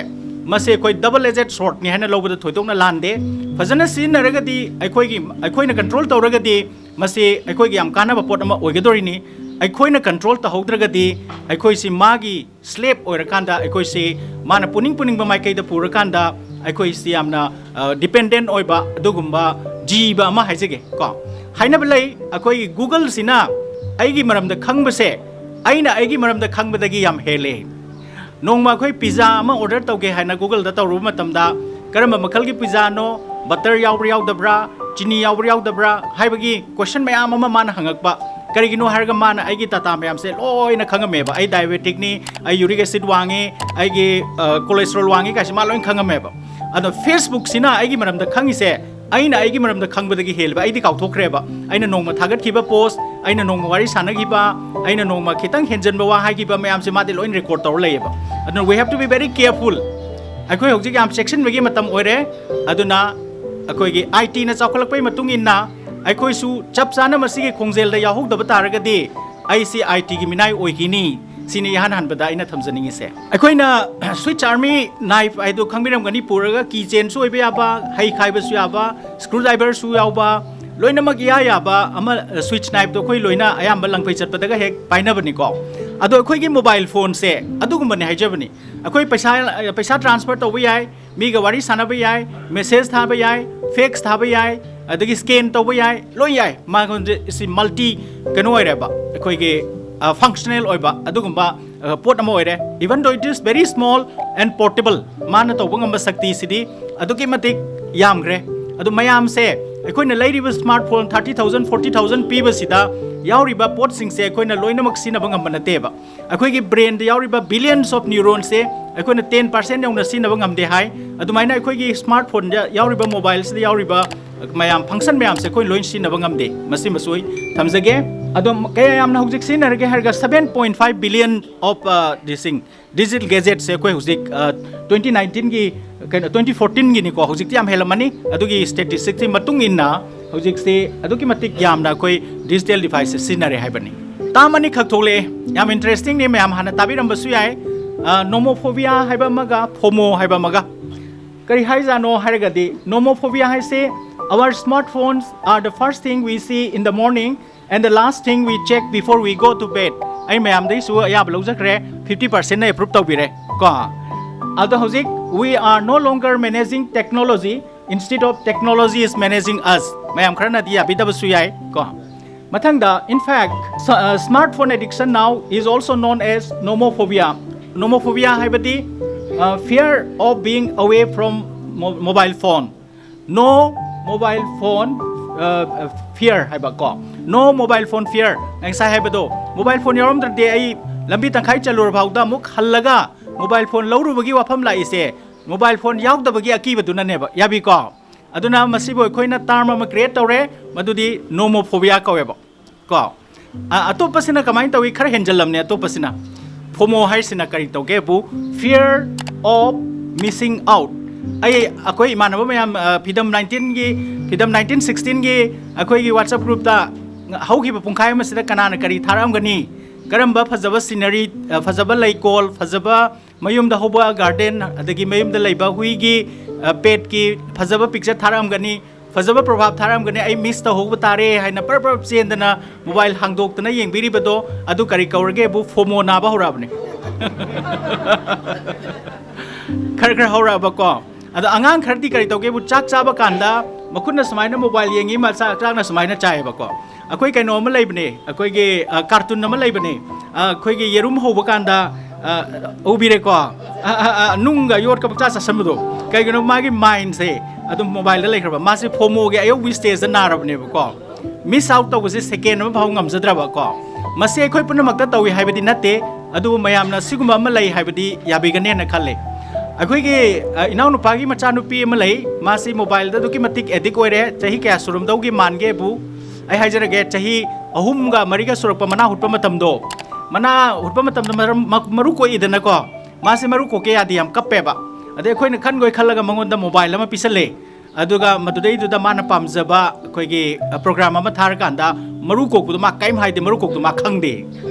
ꯃꯁꯤ ꯑꯩꯈꯣꯏ ꯗꯕꯜ ꯑꯦꯖꯦꯠ ꯁꯣꯔꯠꯅꯤ ꯍꯥꯏꯅ ꯂꯧꯕꯗ ꯊꯣꯏꯗꯣꯛꯅ ꯂꯥꯟꯗꯦ꯫ ꯐꯖꯅ ꯁꯤꯖꯤꯟꯅꯔꯒꯗꯤ, ꯑꯩꯈꯣꯏꯒꯤ, ꯑꯩꯈꯣꯏꯅ ꯀꯟꯇ꯭ꯔꯣꯜ ꯇꯧꯔꯒꯗꯤ ꯃꯁꯤ ꯑꯩꯈꯣꯏꯒꯤ ꯌꯥꯝ ꯀꯥꯟꯅꯕ ꯄꯣꯠ ꯑꯃ ꯑꯣꯏꯒꯗꯣꯔꯤꯅꯤ꯫ ꯑꯩꯈꯣꯏꯅ ꯀꯟꯇ꯭ꯔꯣꯜ ꯇꯧꯍꯧꯗ꯭ꯔꯒꯗꯤ ꯑꯩꯈꯣꯏꯁꯤ ꯃꯥꯒꯤ ꯁ꯭ꯂꯦꯞ ꯑꯣꯏꯔꯀꯥꯟꯗ, ꯑꯩꯈꯣꯏꯁꯤ ꯃꯥꯅ ꯄꯨꯅꯤꯡ ꯄꯨꯅꯤꯡꯕ ꯃꯥꯏꯀꯩꯗ ꯄꯨꯔꯀꯥꯟꯗ ꯑꯩꯈꯣꯏꯁꯤ ꯌꯥꯝꯅ ꯗꯤꯄꯦꯟꯗꯦꯟ ꯑꯣꯏꯕ ꯑꯗꯨꯒꯨꯝꯕ ꯖꯤꯕ ꯑꯃ ꯍꯥꯏꯖꯒꯦ ꯀꯣ꯫ ꯍꯥꯏꯅꯕ ꯂꯩ, ꯑꯩꯈꯣꯏꯒꯤ ꯒꯨꯒꯜꯁꯤꯅ ꯑꯩꯒꯤ ꯃꯔꯝꯗ ꯈꯪꯕꯁꯦ ꯑꯩꯅ ꯑꯩꯒꯤ ꯃꯔꯝꯗ ꯈꯪꯕꯗꯒꯤ ꯌꯥꯝ ꯍꯦꯜꯂꯦ꯫ ꯅꯣꯡꯃ ꯑꯩꯈꯣꯏ ꯄꯤꯖꯥ ꯑꯃ ꯑꯣꯔꯗꯔ ꯇꯧꯒꯦ ꯍꯥꯏꯅ ꯒꯨꯒꯜꯗ ꯇꯧꯔꯨꯕ ꯃꯇꯝꯗ, ꯀꯔꯝꯕ ꯃꯈꯜꯒꯤ ꯄꯤꯖꯥꯅꯣ, ꯕꯇꯔ ꯌꯥꯎꯕ꯭ꯔꯥ ꯌꯥꯎꯗꯕ꯭ꯔꯥ, ꯆꯤꯅꯤ ꯌꯥꯎꯕ꯭ꯔꯥ ꯌꯥꯎꯗꯕ꯭ꯔꯥ ꯍꯥꯏꯕꯒꯤ ꯀꯣꯏꯁꯟ ꯃꯌꯥꯝ ꯑꯃ ꯃꯥꯅ ꯍꯪꯉꯛꯄ꯫ ꯀꯔꯤꯒꯤꯅꯣ ꯍꯥꯏꯔꯒ ꯃꯥꯅ ꯑꯩꯒꯤ ꯗꯥꯇꯥ ꯃꯌꯥꯝꯁꯦ ꯂꯣꯏꯅ ꯈꯪꯉꯝꯃꯦꯕ꯫ ꯑꯩ ꯗꯥꯏꯕꯦꯇꯤꯛꯅꯤ, ꯑꯩ ꯌꯨꯔꯤꯛ ꯑꯦꯁꯤꯠ ꯋꯥꯡꯉꯤ, ꯑꯩꯒꯤ ꯀꯣꯂꯦꯁꯇ꯭ꯔꯣꯜ ꯋꯥꯡꯉꯤ ꯀꯥꯏꯁꯦ ꯃꯥ ꯂꯣꯏꯅ ꯈꯪꯉꯝꯃꯦꯕ꯫ ꯑꯗꯣ ꯐꯦꯁꯕꯨꯛꯁꯤꯅ ꯑꯩꯒꯤ ꯃꯔꯝꯗ ꯈꯪꯉꯤꯁꯦ ꯑꯩꯅ ꯑꯩꯒꯤ ꯃꯔꯝꯗ ꯈꯪꯕꯗꯒꯤ ꯍꯦꯜꯂꯦꯕ꯫ ꯑꯩꯗꯤ ꯀꯥꯎꯊꯣꯛꯈ꯭ꯔꯦꯕ꯫ ꯑꯩꯅ ꯅꯣꯡꯃ ꯊꯥꯒꯠꯈꯤꯕ ꯄꯣꯁ, ꯑꯩꯅ ꯅꯣꯡꯃ ꯋꯥꯔꯤ ꯁꯥꯟꯅꯈꯤꯕ, ꯑꯩꯅ ꯅꯣꯡꯃ ꯈꯤꯇꯪ ꯍꯦꯟꯖꯟꯕ ꯋꯥ ꯍꯥꯏꯈꯤꯕ ꯃꯌꯥꯝꯁꯦ ꯃꯥꯗꯤ ꯂꯣꯏꯅ ꯔꯦꯀꯣꯔꯗ ꯇꯧꯔ ꯂꯩꯌꯦꯕ꯫ ꯑꯗꯨꯅ we have to be very careful꯫ ꯑꯩꯈꯣꯏ ꯍꯧꯖꯤꯛ ꯌꯥꯝ ꯆꯦꯛꯁꯤꯟꯕꯒꯤ ꯃꯇꯝ ꯑꯣꯏꯔꯦ꯫ ꯑꯗꯨꯅ ꯑꯩꯈꯣꯏꯒꯤ ꯑꯥꯏ ꯇꯤꯅ ꯆꯥꯎꯈꯠꯂꯛꯄꯒꯤ ꯃꯇꯨꯡ ꯏꯟꯅ ꯑꯩꯈꯣꯏꯁꯨ ꯆꯞ ꯆꯥꯅ ꯃꯁꯤꯒꯤ ꯈꯣꯡꯖꯦꯜꯗ ꯌꯥꯎꯍꯧꯗꯕ ꯇꯥꯔꯒꯗꯤ ꯑꯩꯁꯤ ꯑꯥꯏ ꯇꯤꯒꯤ ꯃꯤꯅꯥꯏ ꯑꯣꯏꯈꯤꯅꯤ꯫ ꯁꯤꯅꯤ ꯏꯍꯥꯟ ꯍꯥꯟꯕꯗ ꯑꯩꯅ ꯊꯝꯖꯅꯤꯡꯉꯤꯁꯦ꯫ ꯑꯩꯈꯣꯏꯅ ꯁ꯭ꯋꯤꯠꯆ ꯑꯥꯔꯃꯤ ꯅꯥꯏꯐ ꯍꯥꯏꯗꯣ ꯈꯪꯕꯤꯔꯝꯒꯅꯤ, ꯄꯨꯔꯒ ꯀꯤ ꯆꯦꯟꯁꯨ ꯑꯣꯏꯕ ꯌꯥꯕ, ꯍꯩ ꯈꯥꯏꯕꯁꯨ ꯌꯥꯕ, ꯁ꯭ꯀ꯭ꯔꯨ ꯗ꯭ꯔꯥꯏꯚꯔꯁꯨ ꯌꯥꯎꯕ, ꯂꯣꯏꯅꯃꯛ ꯏꯌꯥ ꯌꯥꯕ ꯑꯃ, ꯁ꯭ꯋꯤꯠꯆ ꯅꯥꯏꯐꯇꯣ ꯑꯩꯈꯣꯏ ꯂꯣꯏꯅ ꯑꯌꯥꯝꯕ ꯂꯪꯐꯩ ꯆꯠꯄꯗꯒ ꯍꯦꯛ ꯄꯥꯏꯅꯕꯅꯤꯀꯣ꯫ ꯑꯗꯣ ꯑꯩꯈꯣꯏꯒꯤ ꯃꯣꯕꯥꯏꯜ ꯐꯣꯟꯁꯦ ꯑꯗꯨꯒꯨꯝꯕꯅꯤ ꯍꯥꯏꯖꯕꯅꯤ꯫ ꯑꯩꯈꯣꯏ ꯄꯩꯁꯥ, ꯄꯩꯁꯥ ꯇ꯭ꯔꯥꯟꯁꯐꯔ ꯇꯧꯕ ꯌꯥꯏ, ꯃꯤꯒ ꯋꯥꯔꯤ ꯁꯥꯟꯅꯕ ꯌꯥꯏ, ꯃꯦꯁꯦꯖ ꯊꯥꯕ ꯌꯥꯏ, ꯐꯦꯛꯁ ꯊꯥꯕ ꯌꯥꯏ, ꯑꯗꯒꯤ ꯁ꯭ꯀꯦꯟ ꯇꯧꯕ ꯌꯥꯏ, ꯂꯣꯏ ꯌꯥꯏ꯫ ꯃꯥꯉꯣꯟꯗ ꯁꯤ ꯃꯜꯇꯤ ꯀꯩꯅꯣ ꯑꯣꯏꯔꯦꯕ, ꯑꯩꯈꯣꯏꯒꯤ ꯐꯪꯁꯅꯦꯜ ꯑꯣꯏꯕ ꯑꯗꯨꯒꯨꯝꯕ ꯑ, ꯄꯣꯠ ꯑꯃ ꯑꯣꯏꯔꯦ꯫ Even though it is very small and portable, ꯃꯥꯅ ꯇꯧꯕ ꯉꯝꯕ ꯁꯛꯇꯤꯁꯤꯗꯤ ꯑꯗꯨꯛꯀꯤ ꯃꯇꯤꯛ ꯌꯥꯝꯈ꯭ꯔꯦ꯫ ꯑꯗꯨ ꯃꯌꯥꯝꯁꯦ, ꯑꯩꯈꯣꯏꯅ ꯂꯩꯔꯤꯕ smart phone thirty thousand, forty thousand ꯄꯤꯕꯁꯤꯗ ꯌꯥꯎꯔꯤꯕ ꯄꯣꯠꯁꯤꯡꯁꯦ ꯑꯩꯈꯣꯏꯅ ꯂꯣꯏꯅꯃꯛ ꯁꯤꯖꯤꯟꯅꯕ ꯉꯝꯕ ꯅꯠꯇꯦꯕ꯫ ꯑꯩꯈꯣꯏꯒꯤ ꯕ꯭ꯔꯦꯟꯗ ꯌꯥꯎꯔꯤꯕ ꯕꯤꯂꯤꯌꯟꯁ ꯑꯣꯐ ꯅ꯭ꯌꯨꯔꯣꯟꯁꯦ ꯑꯩꯈꯣꯏꯅ ꯇꯦꯟ ꯄꯥꯔꯁꯦꯟ ꯌꯧꯅ ꯁꯤꯖꯤꯟꯅꯕ ꯉꯝꯗꯦ ꯍꯥꯏ꯫ ꯑꯗꯨꯃꯥꯏꯅ ꯑꯩꯈꯣꯏꯒꯤ ꯁ꯭ꯃꯥꯔꯠ ꯐꯣꯟꯗ ꯌꯥꯎꯔꯤꯕ, ꯃꯣꯕꯥꯏꯜꯁꯤꯗ ꯌꯥꯎꯔꯤꯕ ꯃꯌꯥꯝ, ꯐꯪꯁꯟ ꯃꯌꯥꯝꯁꯦ ꯑꯩꯈꯣꯏ ꯂꯣꯏ ꯁꯤꯖꯤꯟꯅꯕ ꯉꯝꯗꯦ꯫ ꯃꯁꯤꯃꯁꯨ ꯑꯩ ꯊꯝꯖꯒꯦ꯫ ꯑꯗꯣ ꯀꯌꯥ ꯌꯥꯝꯅ ꯍꯧꯖꯤꯛ ꯁꯤꯖꯤꯟꯅꯔꯒꯦ ꯍꯥꯏꯔꯒ seven point five billion of uh, this thing digital gadgets ꯁꯦ ꯑꯩꯈꯣꯏ ꯍꯧꯖꯤꯛ twenty nineteenꯒꯤ ꯀꯩꯅꯣ twenty fourteenꯒꯤꯅꯤꯀꯣ, ꯍꯧꯖꯤꯛꯇꯤ ꯌꯥꯝ ꯍꯦꯜꯂꯝꯃꯅꯤ꯫ ꯑꯗꯨꯒꯤ statisticsꯀꯤ ꯃꯇꯨꯡ ꯏꯟꯅ ꯍꯧꯖꯤꯛꯁꯤ ꯑꯗꯨꯛꯀꯤ ꯃꯇꯤꯛ ꯌꯥꯝꯅ ꯑꯩꯈꯣꯏ digital device ꯁꯦ ꯁꯤꯖꯤꯟꯅꯔꯦ ꯍꯥꯏꯕꯅꯤ꯫ Term ꯑꯅꯤꯈꯛ ꯊꯣꯛꯂꯛꯑꯦ, ꯌꯥꯝ interestingꯅꯤ, ꯃꯌꯥꯝ ꯍꯥꯟꯅ ꯇꯥꯕꯤꯔꯝꯕꯁꯨ ꯌꯥꯏ꯫ Nomophobia ꯍꯥꯏꯕ ꯑꯃꯒ FOMO ꯍꯥꯏꯕ ꯑꯃꯒ꯫ ꯀꯔꯤ ꯍꯥꯏꯖꯥꯠꯅꯣ ꯍꯥꯏꯔꯒꯗꯤ, nomophobia ꯍꯥꯏꯁꯦ, our smartphones are the first thing we see in the morning and the last thing we check before we go to bed. ꯑꯩ ꯃꯌꯥꯝꯗꯩꯁꯨ ꯑꯌꯥꯕ ꯂꯧꯖꯈ꯭ꯔꯦ, fifty percentꯅ approve ꯇꯧꯕꯤꯔꯦ ꯀꯣ꯫ ꯑꯗꯣ ꯍꯧꯖꯤꯛ, we are no longer managing technology, instead of technology is managing us. ꯃꯌꯥꯝ ꯈꯔꯅꯗꯤ ꯌꯥꯕꯤꯗꯕꯁꯨ ꯌꯥꯏ ꯀꯣ꯫ ꯃꯊꯪꯗ, in fact, smartphone addiction now is also known as nomophobia. Nomophobia ꯍꯥꯏꯕꯗꯤ fear of being away from mobile phone. No mobile phone fear ꯍꯥꯏꯕ ꯀꯣ꯫ No mobile phone fear꯫ ꯉꯁꯥꯏ ꯍꯥꯏꯕꯗꯣ, mobile phone ꯌꯥꯎꯔꯝꯗ꯭ꯔꯗꯤ ꯑꯩ ꯂꯝꯕꯤ ꯇꯪꯈꯥꯏ ꯆꯠꯂꯨꯔ ꯐꯥꯎꯗ ꯑꯃꯨꯛ ꯍꯜꯂꯒ mobile phone ꯂꯧꯔꯨꯕꯒꯤ ꯋꯥꯐꯝ ꯂꯥꯛꯏꯁꯦ, mobile phone ꯌꯥꯎꯗꯕꯒꯤ ꯑꯀꯤꯕꯗꯨꯅꯅꯦꯕ꯫ ꯌꯥꯕꯤꯀꯣ? ꯑꯗꯨꯅ ꯃꯁꯤꯕꯨ ꯑꯩꯈꯣꯏꯅ term ꯑꯃ create ꯇꯧꯔꯦ, ꯃꯗꯨꯗꯤ nomophobia ꯀꯧꯋꯦꯕ ꯀꯣ꯫ ꯑꯇꯣꯞꯄꯁꯤꯅ ꯀꯃꯥꯏꯅ ꯇꯧꯏ? ꯈꯔ ꯍꯦꯟꯖꯜꯂꯝꯅꯦ꯫ ꯑꯇꯣꯞꯄꯁꯤꯅ, FOMO ꯍꯥꯏꯁꯤꯅ ꯀꯔꯤ ꯇꯧꯒꯦꯕꯨ, fear of missing out꯫ ꯑꯩ, ꯑꯩꯈꯣꯏ ꯏꯃꯥꯟꯅꯕ ꯃꯌꯥꯝ, ꯐꯤꯗꯝ nineteenꯒꯤ, ꯐꯤꯗꯝ nineteen sixteenꯒꯤ ꯑꯩꯈꯣꯏꯒꯤ WhatsApp groupꯇ ꯍꯧꯈꯤꯕ ꯄꯨꯡꯈꯥꯏ ꯑꯃꯁꯤꯗ ꯀꯅꯥꯅ ꯀꯔꯤ ꯊꯥꯔꯛꯑꯝꯒꯅꯤ? ꯀꯔꯝꯕ ꯐꯖꯕ scenery, ꯐꯖꯕ ꯂꯩꯀꯣꯜ, ꯐꯖꯕ ꯃꯌꯨꯝꯗ ꯍꯧꯕ garden, ꯑꯗꯒꯤ ꯃꯌꯨꯝꯗ ꯂꯩꯕ ꯍꯨꯏꯒꯤ, petꯀꯤ ꯐꯖꯕ picture ꯊꯥꯔꯛꯑꯝꯒꯅꯤ, ꯐꯖꯕ ꯄ꯭ꯔꯣꯚꯥꯞ ꯊꯥꯔꯛꯑꯝꯒꯅꯤ, "ꯑꯩ miss ꯇꯧꯍꯧꯕ ꯇꯥꯔꯦ" ꯍꯥꯏꯅ ꯄꯔꯞ ꯄꯔꯞ ꯆꯦꯟꯗꯅ mobile ꯍꯥꯡꯗꯣꯛꯇꯅ ꯌꯦꯡꯕꯤꯔꯤꯕꯗꯣ, ꯑꯗꯨ ꯀꯔꯤ ꯀꯧꯔꯒꯦꯕꯨ? FOMO ꯅꯥꯕ ꯍꯧꯔꯛꯑꯕꯅꯤ꯫ ꯈꯔ ꯈꯔ ꯍꯧꯔꯛꯑꯕꯀꯣ꯫ ꯑꯗꯣ ꯑꯉꯥꯡ ꯈꯔꯗꯤ ꯀꯔꯤ ꯇꯧꯒꯦꯕꯨ, ꯆꯥꯛ ꯆꯥꯕ ꯀꯥꯟꯗ ꯃꯈꯨꯠꯅ ꯁꯨꯃꯥꯏꯅ mobile ꯌꯦꯡꯉꯤ, ꯃꯆꯥ ꯆꯥꯛꯅ ꯁꯨꯃꯥꯏꯅ ꯆꯥꯏꯌꯦꯕꯀꯣ꯫ ꯑꯩꯈꯣꯏ ꯀꯩꯅꯣ ꯑꯃ ꯂꯩꯕꯅꯦ, ꯑꯩꯈꯣꯏꯒꯤ cartoon ꯑꯃ ꯂꯩꯕꯅꯦ, ꯑꯩꯈꯣꯏꯒꯤ ꯌꯦꯔꯨꯝ ꯍꯧꯕ ꯀꯥꯟꯗ, ꯎꯕꯤꯔꯦꯀꯣ? ꯅꯨꯡꯒ ꯌꯣꯠꯀ ꯄꯪꯆꯥ ꯆꯥꯁꯟꯕꯗꯣ꯫ ꯀꯩꯒꯤꯅꯣ? ꯃꯥꯒꯤ mindꯁꯦ ꯑꯗꯨꯝ mobileꯗ ꯂꯩꯈ꯭ꯔꯕ꯫ ꯃꯥꯁꯦ FOMOꯒꯤ ꯑꯌꯧꯕꯤ stageꯇ ꯅꯥꯔꯕꯅꯦꯕꯀꯣ꯫ Miss out ꯇꯧꯕꯁꯦ second ꯑꯃ ꯐꯥꯎ ꯉꯝꯖꯗ꯭ꯔꯕꯀꯣ꯫ ꯃꯁꯤ ꯑꯩꯈꯣꯏ ꯄꯨꯝꯅꯃꯛꯇ ꯇꯧꯏ ꯍꯥꯏꯕꯗꯤ ꯅꯠꯇꯦ, ꯑꯗꯨꯕꯨ ꯃꯌꯥꯝꯅ ꯁꯤꯒꯨꯝꯕ ꯑꯃ ꯂꯩ ꯍꯥꯏꯕꯗꯤ ꯌꯥꯕꯤꯒꯅꯦꯅ ꯈꯜꯂꯦ꯫ ꯑꯩꯈꯣꯏꯒꯤ ꯏꯅꯥꯎꯅꯨꯄꯥꯒꯤ ꯃꯆꯥꯅꯨꯄꯤ ꯑꯃ ꯂꯩ, ꯃꯥꯁꯤ mobileꯗ ꯑꯗꯨꯛꯀꯤ ꯃꯇꯤꯛ addict ꯑꯣꯏꯔꯦ꯫ ꯆꯍꯤ ꯀꯌꯥ ꯁꯨꯔꯝꯗꯧꯒꯤ ꯃꯥꯟꯒꯦꯕꯨ? ꯑꯩ ꯍꯥꯏꯖꯔꯒꯦ, ꯆꯍꯤ ꯑꯍꯨꯝꯒ ꯃꯔꯤꯒ ꯁꯨꯔꯛꯄ ꯃꯅꯥ ꯍꯨꯠꯄ ꯃꯇꯝꯗꯣ, ꯃꯅꯥ ꯍꯨꯠꯄ ꯃꯇꯝꯗ ꯃꯔꯝ- ꯃ- ꯃꯔꯨ ꯀꯣꯛꯏꯗꯅꯀꯣ, ꯃꯥꯁꯦ ꯃꯔꯨ ꯀꯣꯛꯀꯦ ꯌꯥꯗꯦ, ꯌꯥꯝ ꯀꯞꯄꯦꯕ꯫ ꯑꯗꯩ ꯑꯩꯈꯣꯏꯅ ꯈꯟꯈꯣꯏ ꯈꯜꯂꯒ ꯃꯉꯣꯟꯗ ꯃꯣꯕꯥꯏꯜ ꯑꯃ ꯄꯤꯁꯜꯂꯦ꯫ ꯑꯗꯨꯒ ꯃꯗꯨꯗꯩꯗꯨꯗ ꯃꯥꯅ ꯄꯥꯝꯖꯕ ꯑꯩꯈꯣꯏꯒꯤ, ꯑ, ꯄ꯭ꯔꯣꯒ꯭ꯔꯥꯝ ꯑꯃ ꯊꯥꯔꯀꯥꯟꯗ ꯃꯔꯨ ꯀꯣꯛꯄꯗꯣ ꯃꯥ ꯀꯔꯤꯝ ꯍꯥꯏꯗꯦ, ꯃꯔꯨ ꯀꯣꯛꯄꯗꯣ ꯃꯥ ꯈꯪꯗꯦ꯫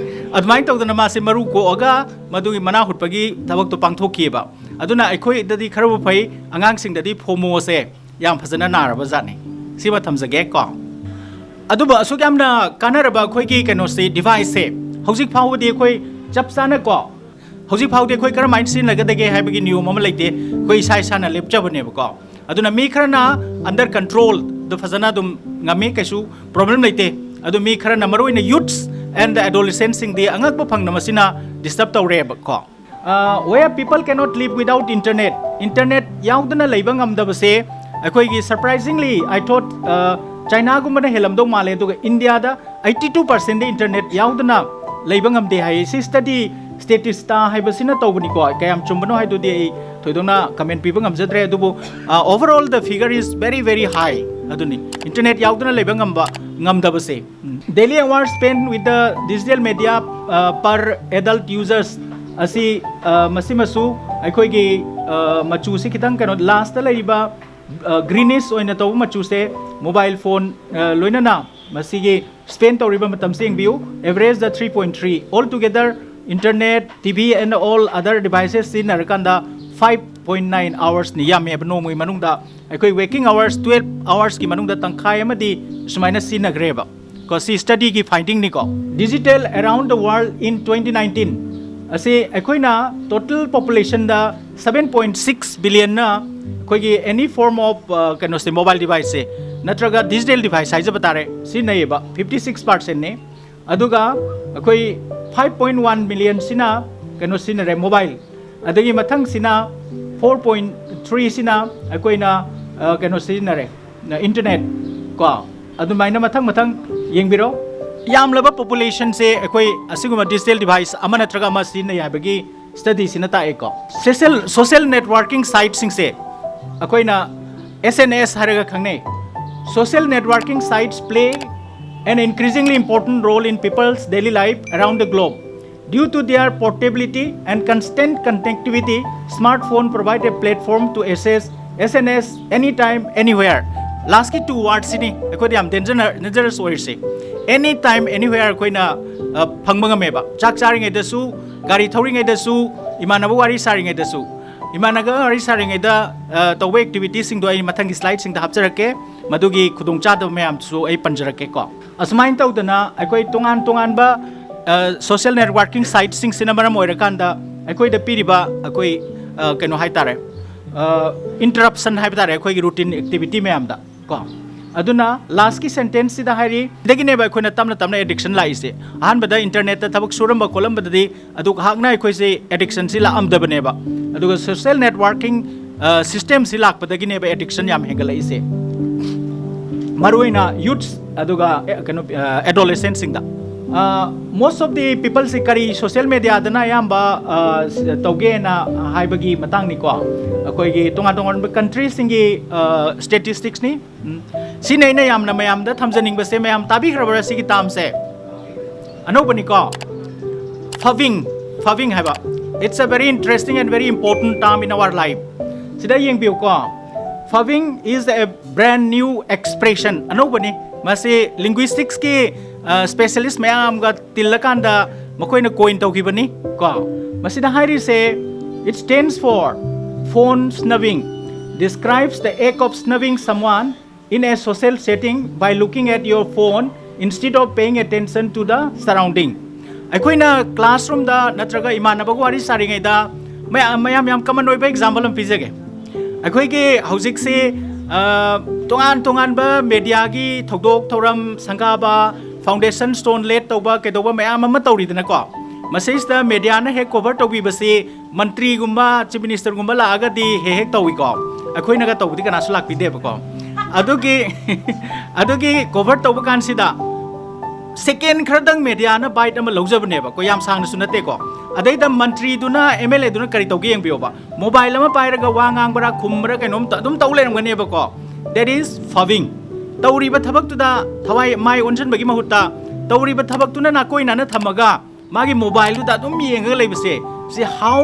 ꯑꯗꯨꯃꯥꯏꯅ ꯇꯧꯗꯅ ꯃꯥꯁꯦ ꯃꯔꯨ ꯀꯣꯛꯑꯒ ꯃꯗꯨꯒꯤ ꯃꯅꯥ ꯍꯨꯠꯄꯒꯤ ꯊꯕꯛꯇꯣ ꯄꯥꯡꯊꯣꯛꯈꯤꯑꯕ꯫ ꯑꯗꯨꯅ ꯑꯩꯈꯣꯏꯗꯗꯤ ꯈꯔꯕꯨ ꯐꯩ, ꯑꯉꯥꯡꯁꯤꯡꯗꯗꯤ ꯐꯣꯃꯣꯁꯦ ꯌꯥꯝ ꯐꯖꯅ ꯅꯥꯔꯕ ꯖꯥꯠꯅꯤ꯫ ꯁꯤꯃ ꯊꯝꯖꯒꯦ ꯀꯣ꯫ ꯑꯗꯨꯕꯨ ꯑꯁꯨꯛ ꯌꯥꯝꯅ ꯀꯥꯟꯅꯔꯕ ꯑꯩꯈꯣꯏꯒꯤ ꯀꯩꯅꯣꯁꯦ, ꯗꯤꯚꯥꯏꯁꯁꯦ, ꯍꯧꯖꯤꯛ ꯐꯥꯎꯕꯗꯤ ꯑꯩꯈꯣꯏ ꯆꯞ ꯆꯥꯅ ꯀꯣ, ꯍꯧꯖꯤꯛ ꯐꯥꯎꯗꯤ ꯑꯩꯈꯣꯏ ꯀꯔꯝꯍꯥꯏꯅ ꯁꯤꯖꯤꯟꯅꯒꯗꯒꯦ ꯍꯥꯏꯕꯒꯤ ꯅꯤꯌꯣꯝ ꯑꯃ ꯂꯩꯇꯦ, ꯑꯩꯈꯣꯏ ꯏꯁꯥ ꯏꯁꯥꯅ ꯂꯦꯞꯆꯕꯅꯦꯕꯀꯣ꯫ ꯑꯗꯨꯅ ꯃꯤ ꯈꯔꯅ under control ꯗ ꯐꯖꯅ ꯑꯗꯨꯝ ꯉꯝꯃꯤ, ꯀꯩꯁꯨ ꯄ꯭ꯔꯣꯕ꯭ꯂꯦꯝ ꯂꯩꯇꯦ꯫ ꯑꯗꯨ ꯃꯤ ꯈꯔꯅ, ꯃꯔꯨꯑꯣꯏꯅ ꯌꯨꯠꯁ ꯑꯦꯟ ꯑꯦꯗꯣꯂꯤꯁꯦꯟꯁꯤꯡꯗꯤ ꯑꯉꯛꯄ ꯐꯪꯅ ꯃꯁꯤꯅ ꯗꯤꯁꯇꯔꯕ ꯇꯧꯔꯦꯕꯀꯣ꯫ Where people cannot live without internet, internet ꯌꯥꯎꯗꯅ ꯂꯩꯕ ꯉꯝꯗꯕꯁꯦ ꯑꯩꯈꯣꯏꯒꯤ, surprisingly, I thought, ꯆꯥꯏꯅꯥꯒꯨꯝꯕꯅ ꯍꯦꯜꯂꯝꯗꯧ ꯃꯥꯜꯂꯦ, ꯑꯗꯨꯒ ꯏꯟꯗꯤꯌꯥꯗ eighty two percent internet ꯌꯥꯎꯗꯅ ꯂꯩꯕ ꯉꯝꯗꯦ ꯍꯥꯏꯌꯦ꯫ ꯁꯤ ꯁ꯭ꯇꯗꯤ, ꯁ꯭ꯇꯦꯇꯤꯁꯇꯥ ꯍꯥꯏꯕꯁꯤꯅ ꯇꯧꯕꯅꯤꯀꯣ꯫ ꯀꯌꯥꯝ ꯆꯨꯝꯕꯅꯣ ꯍꯥꯏꯗꯨꯗꯤ ꯑꯩ ꯊꯣꯏꯗꯣꯛꯅ ꯀꯃꯦꯟ ꯄꯤꯕ ꯉꯝꯖꯗ꯭ꯔꯦ, ꯑꯗꯨꯕꯨ, overall the figure is very, very high꯫ ꯑꯗꯨꯅꯤ, internet ꯌꯥꯎꯗꯅ ꯂꯩꯕ ꯉꯝꯕ, ꯉꯝꯗꯕꯁꯦ꯫ Daily hours spent with the digital media per adult users ꯑꯁꯤ, ꯃꯁꯤꯃꯁꯨ ꯑꯩꯈꯣꯏꯒꯤ, ꯃꯆꯨꯁꯤ ꯈꯤꯇꯪ ꯀꯩꯅꯣ, ꯂꯥꯁꯇ ꯂꯩꯔꯤꯕ greenish ꯑꯣꯏꯅ ꯇꯧꯕ ꯃꯆꯨꯁꯦ, ꯃꯣꯕꯥꯏꯜ ꯐꯣꯟ ꯂꯣꯏꯅꯅ ꯃꯁꯤꯒꯤ ꯁ꯭ꯄꯦꯟ ꯇꯧꯔꯤꯕ ꯃꯇꯝꯁꯦ ꯌꯦꯡꯕꯤꯌꯨ꯫ Average the three point three, all together internet, T V and all other devices ꯁꯤꯖꯤꯟꯅꯔꯀꯥꯟꯗ five point nine hours ꯅꯤ ꯌꯥꯝꯃꯦꯕ꯫ ꯅꯣꯡꯃꯒꯤ ꯃꯅꯨꯡꯗ ꯑꯩꯈꯣꯏ waking hours, twelve hours ꯀꯤ ꯃꯅꯨꯡꯗ ꯇꯪꯈꯥꯏ ꯑꯃꯗꯤ ꯁꯨꯃꯥꯏꯅ ꯁꯤꯖꯤꯟꯅꯈ꯭ꯔꯦꯕ꯫ ꯀꯣ, ꯁꯤ ꯁ꯭ꯇꯗꯤꯒꯤ ꯐꯥꯏꯟꯗꯤꯡꯅꯤꯀꯣ꯫ Digital around the world in twenty nineteen ꯑꯁꯤ ꯑꯩꯈꯣꯏꯅ total population ꯗ seven point six billion ꯅ ꯑꯩꯈꯣꯏꯒꯤ any form of, ꯀꯩꯅꯣꯁꯦ, ꯃꯣꯕꯥꯏꯜ ꯗꯤꯚꯥꯏꯁꯁꯦ ꯅꯠꯇ꯭ꯔꯒ ꯗꯤꯖꯤꯇꯦꯜ ꯗꯤꯚꯥꯏꯁ ꯍꯥꯏꯖꯕ ꯇꯥꯔꯦ, ꯁꯤꯖꯤꯟꯅꯩꯌꯦꯕ, fifty six percent ꯅꯦ꯫ ꯑꯗꯨꯒ ꯑꯩꯈꯣꯏ five point one million ꯁꯤꯅ ꯀꯩꯅꯣ ꯁꯤꯖꯤꯟꯅꯔꯦ, ꯃꯣꯕꯥꯏꯜ꯫ ꯑꯗꯒꯤ ꯃꯊꯪꯁꯤꯅ four point three ꯁꯤꯅ ꯑꯩꯈꯣꯏꯅ, ꯀꯩꯅꯣ ꯁꯤꯖꯤꯟꯅꯔꯦ, internet ꯀꯣ꯫ ꯑꯗꯨꯃꯥꯏꯅ ꯃꯊꯪ ꯃꯊꯪ ꯌꯦꯡꯕꯤꯔꯣ꯫ ꯌꯥꯝꯂꯕ population ꯁꯦ ꯑꯩꯈꯣꯏ ꯑꯁꯤꯒꯨꯝꯕ ꯗꯤꯖꯤꯇꯦꯜ ꯗꯤꯚꯥꯏꯁ ꯑꯃ ꯅꯠꯇ꯭ꯔꯒ ꯑꯃ ꯁꯤꯖꯤꯟꯅꯩ ꯍꯥꯏꯕꯒꯤ ꯁ꯭ꯇꯗꯤꯁꯤꯅ ꯇꯥꯛꯑꯦꯀꯣ꯫ Social, social networking site ꯁꯤꯡꯁꯦ ꯑꯩꯈꯣꯏꯅ S N S ꯍꯥꯏꯔꯒ ꯈꯪꯅꯩ꯫ Social networking sites play an increasingly important role in people's daily life around the globe. Due to their portability and constant connectivity, smartphone provide a platform to access S N S anytime, anywhere. Last two word ꯁꯤꯅꯤ ꯑꯩꯈꯣꯏꯗ ꯌꯥꯝ dangerous ꯑꯣꯏꯔꯤꯁꯦ꯫ Anytime, anywhere ꯑꯩꯈꯣꯏꯅ ꯐꯪꯕ ꯉꯝꯃꯦꯕ꯫ ꯆꯥꯛ ꯆꯥꯔꯤꯉꯩꯗꯁꯨ, ꯒꯥꯔꯤ ꯊꯧꯔꯤꯉꯩꯗꯁꯨ, ꯏꯃꯥꯟꯅꯕ ꯋꯥꯔꯤ ꯁꯥꯔꯤꯉꯩꯗꯁꯨ꯫ ꯏꯃꯥꯟꯅꯕ ꯋꯥꯔꯤ ꯁꯥꯔꯤꯉꯩꯗ ꯇꯧꯕ activityꯁꯤꯡꯗꯣ ꯑꯩ ꯃꯊꯪꯒꯤ slideꯁꯤꯡꯗ ꯍꯥꯞꯆꯔꯛꯀꯦ꯫ ꯃꯗꯨꯒꯤ ꯈꯨꯗꯣꯡꯆꯥꯗꯕ ꯃꯌꯥꯝꯁꯨ ꯑꯩ ꯄꯟꯖꯔꯛꯀꯦꯀꯣ꯫ ꯑꯁꯨꯃꯥꯏꯅ ꯇꯧꯗꯅ ꯑꯩꯈꯣꯏ ꯇꯣꯉꯥꯟ ꯇꯣꯉꯥꯟꯕ social networking siteꯁꯤꯡꯁꯤꯅ ꯃꯔꯝ ꯑꯣꯏꯔꯀꯥꯟꯗ ꯑꯩꯈꯣꯏꯗ ꯄꯤꯔꯤꯕ ꯑꯩꯈꯣꯏ ꯀꯩꯅꯣ ꯍꯥꯏꯇꯥꯔꯦ, interruption ꯍꯥꯏꯕ ꯇꯥꯔꯦ ꯑꯩꯈꯣꯏꯒꯤ routine activity ꯃꯌꯥꯝꯗ ꯀꯣ꯫ ꯑꯗꯨꯅ lastꯀꯤ sentenceꯁꯤꯗ ꯍꯥꯏꯔꯤ, ꯁꯤꯗꯒꯤꯅꯦꯕ ꯑꯩꯈꯣꯏꯅ ꯇꯞꯅ ꯇꯞꯅ addiction ꯂꯥꯛꯏꯁꯦ꯫ ꯑꯍꯥꯟꯕꯗ internetꯇ ꯊꯕꯛ ꯁꯨꯔꯝꯕ ꯈꯣꯠꯂꯝꯕꯗꯗꯤ ꯑꯗꯨ ꯉꯥꯏꯍꯥꯛꯅ ꯑꯩꯈꯣꯏꯁꯦ addictionꯁꯤ ꯂꯥꯛꯑꯝꯗꯕꯅꯦꯕ꯫ ꯑꯗꯨꯒ social networking systemꯁꯤ ꯂꯥꯛꯄꯗꯒꯤꯅꯦꯕ addiction ꯌꯥꯝ ꯍꯦꯟꯒꯠꯂꯛꯏꯁꯦ, ꯃꯔꯨꯑꯣꯏꯅ youths ꯑꯗꯨꯒ ꯀꯩꯅꯣ adolescentꯁꯤꯡꯗ꯫ Most of the peopleꯁꯤ ꯀꯔꯤ social mediaꯗꯅ ꯑꯌꯥꯝꯕ ꯇꯧꯒꯦꯅ ꯍꯥꯏꯕꯒꯤ ꯃꯇꯥꯡꯅꯤꯀꯣ꯫ ꯑꯩꯈꯣꯏꯒꯤ ꯇꯣꯉꯥꯟ ꯇꯣꯉꯥꯟꯕ countryꯁꯤꯡꯒꯤ statisticsꯅꯤ꯫ ꯁꯤꯅꯤ ꯑꯩꯅ ꯌꯥꯝꯅ ꯃꯌꯥꯝꯗ ꯊꯝꯖꯅꯤꯡꯕꯁꯦ꯫ ꯃꯌꯥꯝ ꯇꯥꯕꯤꯈ꯭ꯔꯕ꯭ꯔꯥ ꯁꯤꯒꯤ termꯁꯦ? ꯑꯅꯧꯕꯅꯤꯀꯣ꯫ Phuffing, phuffing ꯍꯥꯏꯕ, it's a very interesting and very important term in our life꯫ ꯁꯤꯗ ꯌꯦꯡꯕꯤꯌꯨꯀꯣ꯫ Phuffing is a brand new expression, ꯑꯅꯧꯕꯅꯤ꯫ ꯃꯁꯤ linguisticsꯀꯤ specialist ꯃꯌꯥꯝꯒ ꯇꯤꯜꯂꯀꯥꯟꯗ ꯃꯈꯣꯏꯅ coin ꯇꯧꯈꯤꯕꯅꯤ ꯀꯣ꯫ ꯃꯁꯤꯗ ꯍꯥꯏꯔꯤꯁꯦ, it stands for phone snubbing, describes the act of snubbing someone in a social setting by looking at your phone instead of paying attention to the surrounding꯫ ꯑꯩꯈꯣꯏꯅ classroomꯗ ꯅꯠꯇ꯭ꯔꯒ ꯏꯃꯥꯟꯅꯕꯒ ꯋꯥꯔꯤ ꯁꯥꯔꯤꯉꯩꯗ, ꯃꯌꯥꯝ ꯃꯌꯥꯝ ꯌꯥꯝ common ꯑꯣꯏꯕ example ꯑꯃ ꯄꯤꯖꯒꯦ꯫ ꯑꯩꯈꯣꯏꯒꯤ ꯍꯧꯖꯤꯛꯁꯤ ꯇꯣꯉꯥꯟ ꯇꯣꯉꯥꯟꯕ mediaꯒꯤ ꯊꯧꯗꯣꯛ ꯊꯧꯔꯝ, ꯁꯪꯒꯥꯕ, foundation stone laid ꯇꯧꯕ, ꯀꯩꯗꯧꯕ ꯃꯌꯥꯝ ꯑꯃ ꯇꯧꯔꯤꯗꯅꯀꯣ꯫ ꯃꯁꯤꯁꯤꯗ mediaꯅ ꯍꯦꯛ cover ꯇꯧꯕꯤꯕꯁꯤ ꯃꯟꯇ꯭ꯔꯤꯒꯨꯝꯕ, chief ministerꯒꯨꯝꯕ ꯂꯥꯛꯑꯒꯗꯤ ꯍꯦꯛ ꯍꯦꯛ ꯇꯧꯏꯀꯣ꯫ ꯑꯩꯈꯣꯏꯅꯒ ꯇꯧꯕꯗꯤ ꯀꯅꯥꯁꯨ ꯂꯥꯛꯄꯤꯗꯦꯕꯀꯣ꯫ ꯑꯗꯨꯒꯤ ꯑꯗꯨꯒꯤ cover ꯇꯧꯕ ꯀꯥꯟꯁꯤꯗ second ꯈꯔꯗꯪ mediaꯅ bite ꯑꯃ ꯂꯧꯖꯕꯅꯦꯕꯀꯣ, ꯌꯥꯝ ꯁꯥꯡꯅꯁꯨ ꯅꯠꯇꯦꯀꯣ꯫ ꯑꯗꯩꯗ ꯃꯟꯇ꯭ꯔꯤꯗꯨꯅ, MLAꯗꯨꯅ ꯀꯔꯤ ꯇꯧꯒꯦ ꯌꯦꯡꯕꯤꯌꯣꯕ, mobile ꯑꯃ ꯄꯥꯏꯔꯒ ꯋꯥ ꯉꯥꯡꯕ꯭ꯔꯥ ꯈꯨꯝꯕ꯭ꯔꯥ ꯀꯩꯅꯣꯝꯇ ꯑꯗꯨꯝ ꯇꯧ ꯂꯩꯔꯝꯒꯅꯦꯕꯀꯣ꯫ That is phuffing꯫ ꯇꯧꯔꯤꯕ ꯊꯕꯛꯇꯨꯗ ꯊꯋꯥꯏ ꯃꯥꯏ ꯑꯣꯟꯁꯤꯟꯕꯒꯤ ꯃꯍꯨꯠꯇ, ꯇꯧꯔꯤꯕ ꯊꯕꯛꯇꯨꯅ ꯅꯥꯀꯣꯏꯅꯅ ꯊꯝꯃꯒ ꯃꯥꯒꯤ ꯃꯣꯕꯥꯏꯜꯗꯨꯗ ꯑꯗꯨꯝ ꯌꯦꯡꯉꯒ ꯂꯩꯕꯁꯦ, ꯁꯤ how,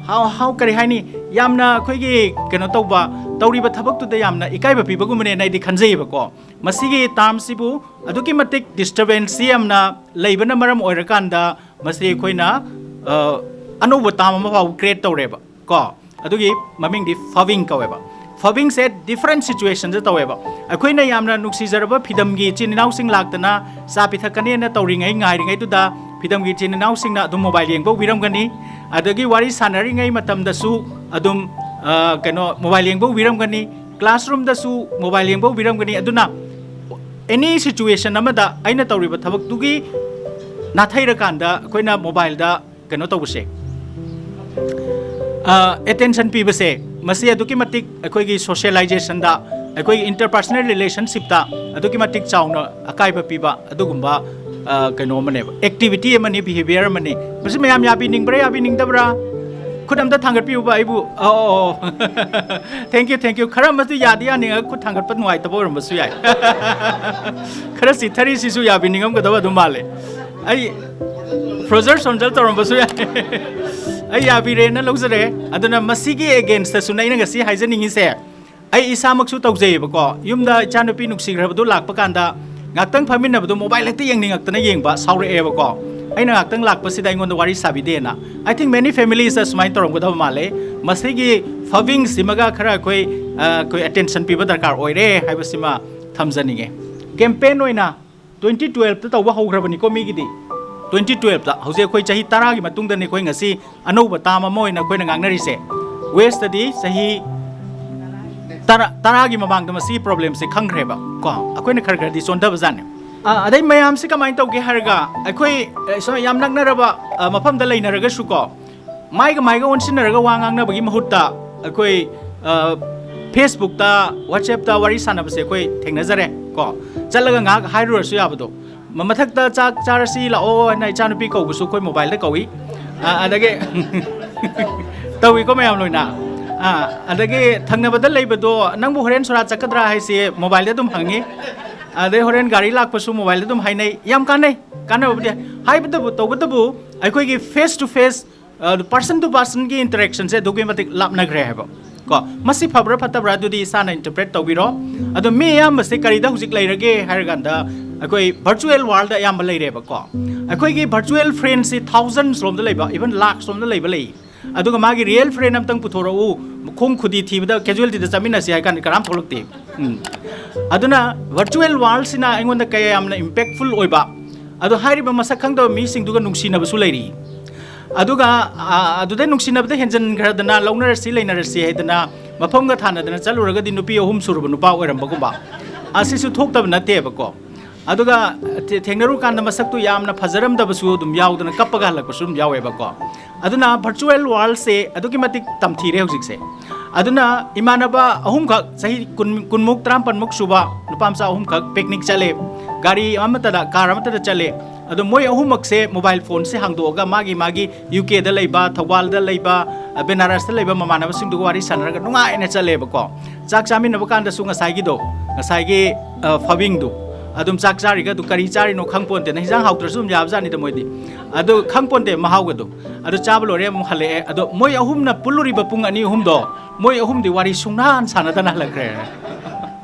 how, how, ꯀꯔꯤ ꯍꯥꯏꯅꯤ, ꯌꯥꯝꯅ ꯑꯩꯈꯣꯏꯒꯤ ꯀꯩꯅꯣ ꯇꯧꯕ, ꯇꯧꯔꯤꯕ ꯊꯕꯛꯇꯨꯗ ꯌꯥꯝꯅ ꯏꯀꯥꯏꯕ ꯄꯤꯕꯒꯨꯝꯕꯅꯦꯅ ꯑꯩꯗꯤ ꯈꯟꯖꯩꯌꯦꯕꯀꯣ꯫ ꯃꯁꯤꯒꯤ ꯇꯥꯔꯝꯁꯤꯕꯨ ꯑꯗꯨꯛꯀꯤ ꯃꯇꯤꯛ ꯗꯤꯁꯇꯔꯕꯦꯟꯁꯁꯤ ꯌꯥꯝꯅ ꯂꯩꯕꯅ ꯃꯔꯝ ꯑꯣꯏꯔꯀꯥꯟꯗ, ꯃꯁꯤ ꯑꯩꯈꯣꯏꯅ, ꯑ, ꯑꯅꯧꯕ ꯇꯥꯔꯝ ꯑꯃ ꯐꯥꯎꯕ ꯀ꯭ꯔꯤꯌꯦꯠ ꯇꯧꯔꯦꯕ ꯀꯣ꯫ ꯑꯗꯨꯒꯤ ꯃꯃꯤꯡꯗꯤ ꯐꯕꯤꯡ ꯀꯧꯋꯦꯕ꯫ ꯐꯕꯤꯡꯁꯦ ꯗꯤꯐꯔꯦꯟ ꯁꯤꯆꯨꯋꯦꯁꯟꯗ ꯇꯧꯋꯦꯕ꯫ ꯑꯩꯈꯣꯏꯅ ꯌꯥꯝꯅ ꯅꯨꯡꯁꯤꯖꯔꯕ ꯐꯤꯗꯝꯒꯤ ꯏꯆꯤꯟ ꯏꯅꯥꯎꯁꯤꯡ ꯂꯥꯛꯇꯅ ꯆꯥ ꯄꯤꯊꯛꯀꯅꯦꯅ ꯇꯧꯔꯤꯉꯩ, ꯉꯥꯏꯔꯤꯉꯩꯗꯨꯗ ꯐꯤꯗꯝꯒꯤ ꯏꯆꯤꯟ ꯏꯅꯥꯎꯁꯤꯡꯅ ꯑꯗꯨꯝ ꯃꯣꯕꯥꯏꯜ ꯌꯦꯡꯕ ꯎꯕꯤꯔꯝꯒꯅꯤ꯫ ꯑꯗꯒꯤ ꯋꯥꯔꯤ ꯁꯥꯟꯅꯔꯤꯉꯩ ꯃꯇꯝꯗꯁꯨ ꯑꯗꯨꯝ, ꯑ, ꯀꯩꯅꯣ, ꯃꯣꯕꯥꯏꯜ ꯌꯦꯡꯕ ꯎꯕꯤꯔꯝꯒꯅꯤ꯫ ꯀ꯭ꯂꯥꯁꯔꯨꯝꯗꯁꯨ ꯃꯣꯕꯥꯏꯜ ꯌꯦꯡꯕ ꯎꯕꯤꯔꯝꯒꯅꯤ꯫ ꯑꯗꯨꯅ ꯑꯦꯅꯤ ꯁꯤꯆꯨꯋꯦꯁꯟ ꯑꯃꯗ ꯑꯩꯅ ꯇꯧꯔꯤꯕ ꯊꯕꯛꯇꯨꯒꯤ ꯅꯥꯊꯩꯔꯀꯥꯟꯗ ꯑꯩꯈꯣꯏꯅ ꯃꯣꯕꯥꯏꯜꯗ ꯀꯩꯅꯣ ꯇꯧꯕꯁꯦ, ꯑꯦꯇꯦꯟꯁꯟ ꯄꯤꯕꯁꯦ, ꯃꯁꯤ ꯑꯗꯨꯛꯀꯤ ꯃꯇꯤꯛ ꯑꯩꯈꯣꯏꯒꯤ ꯁꯣꯁꯤꯌꯦꯂꯥꯏꯖꯦꯁꯟꯗ, ꯑꯩꯈꯣꯏꯒꯤ ꯏꯟꯇꯔꯄꯔꯁꯅꯦꯜ ꯔꯤꯂꯦꯁꯟꯁꯤꯞꯇ ꯑꯗꯨꯛꯀꯤ ꯃꯇꯤꯛ ꯆꯥꯎꯅ ꯑꯀꯥꯏꯕ ꯄꯤꯕ ꯑꯗꯨꯒꯨꯝꯕ, ꯑ, ꯀꯩꯅꯣ ꯑꯃꯅꯦꯕ, ꯑꯦꯛꯇꯤꯚꯤꯇꯤ ꯑꯃꯅꯤ, ꯕꯤꯍꯦꯕꯤꯌꯔ ꯑꯃꯅꯤ꯫ ꯃꯁꯤ ꯃꯌꯥꯝ ꯌꯥꯕꯤꯅꯤꯡꯕ꯭ꯔꯥ, ꯌꯥꯕꯤꯅꯤꯡꯗꯕ꯭ꯔꯥ? ꯈꯨꯠ ꯑꯝꯇ ꯊꯥꯡꯒꯠꯄꯤꯌꯨꯕ ꯑꯩꯕꯨ꯫ ꯑꯣ, ꯑꯣ, ꯑꯣ꯫ Thank you, thank you꯫ ꯈꯔ ꯑꯃꯁꯨ ꯌꯥꯗꯤ ꯌꯥꯅꯤꯡꯉꯒ ꯈꯨꯠ ꯊꯥꯡꯒꯠꯄ ꯅꯨꯡꯉꯥꯏꯇꯕ ꯑꯣꯏꯔꯝꯕꯁꯨ ꯌꯥꯏ꯫ ꯈꯔ ꯆꯤꯊꯔꯤꯁꯤꯁꯨ ꯌꯥꯕꯤꯅꯤꯡꯉꯝꯒꯗꯕ ꯑꯗꯨꯝ ꯃꯥꯜꯂꯦ꯫ ꯑꯩ ꯐ꯭ꯔꯣꯖꯔ ꯁꯣꯟꯖꯔ ꯇꯧꯔꯝꯕꯁꯨ ꯌꯥꯏ꯫ ꯑꯩ ꯌꯥꯕꯤꯔꯦꯅ ꯂꯧꯖꯔꯦ꯫ ꯑꯗꯨꯅ ꯃꯁꯤꯒꯤ ꯑꯦꯒꯦꯟꯁꯇꯁꯨꯅꯦ ꯑꯩꯅ ꯉꯁꯤ ꯍꯥꯏꯖꯅꯤꯡꯉꯤꯁꯦ, ꯑꯩ ꯏꯁꯥꯃꯛꯁꯨ ꯇꯧꯖꯩꯌꯦꯕꯀꯣ꯫ ꯌꯨꯝꯗ ꯏꯆꯥꯅꯨꯄꯤ ꯅꯨꯡꯁꯤꯈ꯭ꯔꯕꯗꯣ ꯂꯥꯛꯄ ꯀꯥꯟꯗ ꯉꯥꯛꯇꯪ ꯐꯝꯃꯤꯟꯅꯕꯗꯣ ꯃꯣꯕꯥꯏꯜ ꯍꯦꯛꯇ ꯌꯦꯡꯅꯤꯡꯉꯛꯇꯅ ꯌꯦꯡꯕ, ꯁꯥꯎꯔꯛꯑꯦꯕꯀꯣ꯫ ꯑꯩꯅ ꯉꯥꯛꯇꯪ ꯂꯥꯛꯄꯁꯤꯗ ꯑꯩꯉꯣꯟꯗ ꯋꯥꯔꯤ ꯁꯥꯕꯤꯗꯦꯅ꯫ I think many families ꯁꯨꯃꯥꯏꯅ ꯇꯧꯔꯝꯒꯗꯕ ꯃꯥꯜꯂꯦ꯫ ꯃꯁꯤꯒꯤ ꯐꯕꯤꯡꯁꯤꯃꯒ ꯈꯔ ꯑꯩꯈꯣꯏ, ꯑ, ꯑꯩꯈꯣꯏ ꯑꯦꯇꯦꯟꯁꯟ ꯄꯤꯕ ꯗꯔꯀꯥꯔ ꯑꯣꯏꯔꯦ ꯍꯥꯏꯕꯁꯤꯃ ꯊꯝꯖꯅꯤꯡꯉꯦ꯫ ꯀꯦꯝꯄꯦꯟ ꯑꯣꯏꯅ twenty twelve ꯇ ꯇꯧꯕ ꯍꯧꯈ꯭ꯔꯕꯅꯤꯀꯣ ꯃꯤꯒꯤꯗꯤ꯫ Twenty twelve ꯇ꯫ ꯍꯧꯖꯤꯛ ꯑꯩꯈꯣꯏ ꯆꯍꯤ ꯇꯔꯥꯒꯤ ꯃꯇꯨꯡꯗꯅꯤ ꯑꯩꯈꯣꯏ ꯉꯁꯤ ꯑꯅꯧꯕ ꯇꯥꯔꯝ ꯑꯃ ꯑꯣꯏꯅ ꯑꯩꯈꯣꯏꯅ ꯉꯥꯡꯅꯔꯤꯁꯦ꯫ ꯋꯦꯁꯇꯗꯤ ꯆꯍꯤ ꯇꯔꯥ, ꯇꯔꯥꯒꯤ ꯃꯃꯥꯡꯗ ꯃꯁꯤꯒꯤ ꯄ꯭ꯔꯣꯕ꯭ꯂꯦꯝꯁꯦ ꯈꯪꯈ꯭ꯔꯦꯕ ꯀꯣ꯫ ꯑꯩꯈꯣꯏꯅ ꯈꯔ ꯈꯔꯗꯤ ꯆꯣꯟꯊꯕꯖꯥꯠꯅꯤ꯫ ꯑ, ꯑꯗꯩ ꯃꯌꯥꯝꯁꯤ ꯀꯃꯥꯏꯅ ꯇꯧꯒꯦ ꯍꯥꯏꯔꯒ, ꯑꯩꯈꯣꯏ, ꯑ, ꯁꯨꯃꯥꯏ ꯌꯥꯝ ꯅꯛꯅꯔꯕ, ꯑ, ꯃꯐꯝꯗ ꯂꯩꯅꯔꯒꯁꯨ ꯀꯣ, ꯃꯥꯏꯒ ꯃꯥꯏꯒ ꯑꯣꯟꯁꯤꯟꯅꯔꯒ ꯋꯥ ꯉꯥꯡꯅꯕꯒꯤ ꯃꯍꯨꯠꯇ ꯑꯩꯈꯣꯏ, ꯑ, Facebook ꯇ, WhatsApp ꯇ ꯋꯥꯔꯤ ꯁꯥꯟꯅꯕꯁꯦ ꯑꯩꯈꯣꯏ ꯊꯦꯡꯅꯖꯔꯦ ꯀꯣ꯫ ꯆꯠꯂꯒ ꯉꯥꯏꯍꯥꯛ ꯍꯥꯏꯔꯨꯔꯁꯨ ꯌꯥꯕꯗꯣ꯫ ꯃ-, ꯃꯊꯛꯇ ꯆꯥꯛ ꯆꯥꯔꯁꯤ ꯂꯥꯛꯑꯣ ꯍꯥꯏꯅ ꯏꯆꯥꯅꯨꯄꯤ ꯀꯧꯕꯁꯨ ꯑꯩꯈꯣꯏ ꯃꯣꯕꯥꯏꯜꯗ ꯀꯧꯏ꯫ ꯑ, ꯑꯗꯒꯤ ꯇꯧꯏꯀꯣ ꯃꯌꯥꯝ ꯂꯣꯏꯅ꯫ ꯑꯥ, ꯑꯗꯒꯤ ꯊꯪꯅꯕꯗ ꯂꯩꯕꯗꯣ, "ꯅꯪꯕꯨ ꯍꯣꯔꯦꯟ ꯁꯣꯔꯥ ꯆꯠꯀꯗ꯭ꯔꯥ?" ꯍꯥꯏꯁꯤ ꯃꯣꯕꯥꯏꯜꯗ ꯑꯗꯨꯝ ꯍꯪꯉꯤ꯫ ꯑꯗꯩ ꯍꯣꯔꯦꯟ ꯒꯥꯔꯤ ꯂꯥꯛꯄꯁꯨ ꯃꯣꯕꯥꯏꯜꯗ ꯑꯗꯨꯝ ꯍꯥꯏꯅꯩ꯫ ꯌꯥꯝ ꯀꯥꯟꯅꯩ, ꯀꯥꯟꯅꯕꯕꯨꯗꯤ꯫ ꯍꯥꯏꯕꯇꯕꯨ ꯇꯧꯕꯇꯕꯨ ꯑꯩꯈꯣꯏꯒꯤ face to face, person to personꯒꯤ interactionꯁꯦ ꯑꯗꯨꯛꯀꯤ ꯃꯇꯤꯛ ꯂꯥꯞꯅꯈ꯭ꯔꯦ ꯍꯥꯏꯕ꯫ ꯀꯣ, ꯃꯁꯤ ꯐꯕ꯭ꯔꯥ ꯐꯠꯇꯕ꯭ꯔꯥ ꯑꯗꯨꯗꯤ ꯏꯁꯥꯅ interpret ꯇꯧꯕꯤꯔꯣ꯫ ꯑꯗꯣ ꯃꯤ ꯑꯌꯥꯝꯕꯁꯦ ꯀꯔꯤꯗ ꯍꯧꯖꯤꯛ ꯂꯩꯔꯒꯦ ꯍꯥꯏꯔꯀꯥꯟꯗ, ꯑꯩꯈꯣꯏ virtual worldꯗ ꯑꯌꯥꯝꯕ ꯂꯩꯔꯦꯕꯀꯣ꯫ ꯑꯩꯈꯣꯏꯒꯤ virtual friendꯁꯤ thousands ꯔꯣꯝꯗ ꯂꯩꯕ, even lakhs ꯔꯣꯝꯗ ꯂꯩꯕ ꯂꯩ꯫ ꯑꯗꯨꯒ ꯃꯥꯒꯤ real friend ꯑꯝꯇꯪ ꯄꯨꯊꯣꯔꯛꯎ, ꯈꯣꯡ ꯈꯨꯗꯤ ꯊꯤꯕꯗ casualtyꯗ ꯆꯠꯃꯤꯟꯅꯁꯤ ꯍꯥꯏ ꯀꯥꯟꯗ ꯀꯅꯥꯝ ꯊꯣꯛꯂꯛꯇꯦ꯫ ꯎꯝ꯫ ꯑꯗꯨꯅ virtual worldꯁꯤꯅ ꯑꯩꯉꯣꯟꯗ ꯀꯌꯥ ꯌꯥꯝꯅ impactful ꯑꯣꯏꯕ, ꯑꯗꯣ ꯍꯥꯏꯔꯤꯕ ꯃꯁꯛ ꯈꯪꯗꯕ ꯃꯤꯁꯤꯡꯗꯨꯒ ꯅꯨꯡꯁꯤꯅꯕꯁꯨ ꯂꯩꯔꯤ꯫ ꯑꯗꯨꯒ, ꯑ, ꯑꯗꯨꯗꯩ ꯅꯨꯡꯁꯤꯅꯕꯗ ꯍꯦꯟꯖꯟꯈ꯭ꯔꯗꯅ, "ꯂꯧꯅꯔꯁꯤ, ꯂꯩꯅꯔꯁꯤ" ꯍꯥꯏꯗꯅ ꯃꯐꯝꯒ ꯊꯥꯅꯗꯅ ꯆꯠꯂꯨꯔꯒꯗꯤ ꯅꯨꯄꯤ ꯑꯍꯨꯝ ꯁꯨꯔꯕ ꯅꯨꯄꯥ ꯑꯣꯏꯔꯝꯕꯒꯨꯝꯕ, ꯑꯁꯤꯁꯨ ꯊꯣꯛꯇꯕ ꯅꯠꯇꯦꯕꯀꯣ꯫ ꯑꯗꯨꯒ ꯊꯦ-, ꯊꯦꯡꯅꯔꯨꯀꯥꯟꯗ ꯃꯁꯛꯇꯨ ꯌꯥꯝꯅ ꯐꯖꯔꯝꯗꯕꯁꯨ ꯑꯗꯨꯝ ꯌꯥꯎꯗꯅ ꯀꯞꯄꯒ ꯍꯜꯂꯛꯄꯁꯨ ꯑꯗꯨꯝ ꯌꯥꯎꯋꯦꯕꯀꯣ꯫ ꯑꯗꯨꯅ virtual worldꯁꯦ ꯑꯗꯨꯛꯀꯤ ꯃꯇꯤꯛ ꯇꯝꯊꯤꯔꯦ ꯍꯧꯖꯤꯛꯁꯦ꯫ ꯑꯗꯨꯅ ꯏꯃꯥꯟꯅꯕ ꯑꯍꯨꯝꯈꯛ, ꯆꯍꯤ ꯀꯨꯟ, ꯀꯨꯟꯃꯨꯛ, ꯇꯔꯥꯃꯥꯄꯟꯃꯨꯛ ꯁꯨꯕ ꯅꯨꯄꯥ ꯃꯆꯥ ꯑꯍꯨꯝꯈꯛ picnic ꯆꯠꯂꯦ, ꯒꯥꯔꯤ ꯑꯃꯠꯇꯗ, car ꯑꯃꯠꯇꯗ ꯆꯠꯂꯦ꯫ ꯑꯗꯣ ꯃꯣꯏ ꯑꯍꯨꯝꯃꯛꯁꯦ mobile phoneꯁꯦ ꯍꯥꯡꯗꯣꯛꯑꯒ ꯃꯥꯒꯤ ꯃꯥꯒꯤ UKꯗ ꯂꯩꯕ, ꯊꯧꯕꯥꯜꯗ ꯂꯩꯕ, ꯑ, ꯕꯦꯅꯥꯔꯁꯇ ꯂꯩꯕ ꯃꯃꯥꯟꯅꯕꯁꯤꯡꯗꯨꯒ ꯋꯥꯔꯤ ꯁꯥꯟꯅꯔꯒ ꯅꯨꯡꯉꯥꯏꯅ ꯆꯠꯂꯦꯕꯀꯣ꯫ ꯆꯥꯛ ꯆꯥꯃꯤꯟꯅꯕ ꯀꯥꯟꯗꯁꯨ ꯉꯁꯥꯏꯒꯤꯗꯣ, ꯉꯁꯥꯏꯒꯤ, ꯑ, ꯐꯥꯕꯤꯡꯗꯣ, ꯑꯗꯨꯝ ꯆꯥꯛ ꯆꯥꯔꯤꯒ ꯑꯗꯨ ꯀꯔꯤ ꯆꯥꯔꯤꯅꯣ ꯈꯪ ꯄꯣꯟꯇꯦꯅ, ꯍꯤꯟꯖꯥꯡ ꯍꯥꯎꯇ꯭ꯔꯁꯨ ꯑꯗꯨꯝ ꯌꯥꯕꯖꯥꯠꯅꯤꯗ ꯃꯣꯏꯗꯤ꯫ ꯑꯗꯨ ꯈꯪ ꯄꯣꯟꯇꯦ ꯃꯍꯥꯎꯒꯗꯣ꯫ ꯑꯗꯨ ꯆꯥꯕ ꯂꯣꯏꯔꯦ, ꯑꯃꯨꯛ ꯍꯜꯂꯛꯑꯦ꯫ ꯑꯗꯣ ꯃꯣꯏ ꯑꯍꯨꯝꯅ ꯄꯨꯜꯂꯨꯔꯤꯕ ꯄꯨꯡ ꯑꯅꯤ ꯑꯍꯨꯝꯗꯣ, ꯃꯣꯏ ꯑꯍꯨꯝꯗꯤ ꯋꯥꯔꯤ ꯁꯨꯡꯁꯥꯟ ꯁꯥꯟꯅꯗꯅ ꯍꯜꯂꯛꯈ꯭ꯔꯦ꯫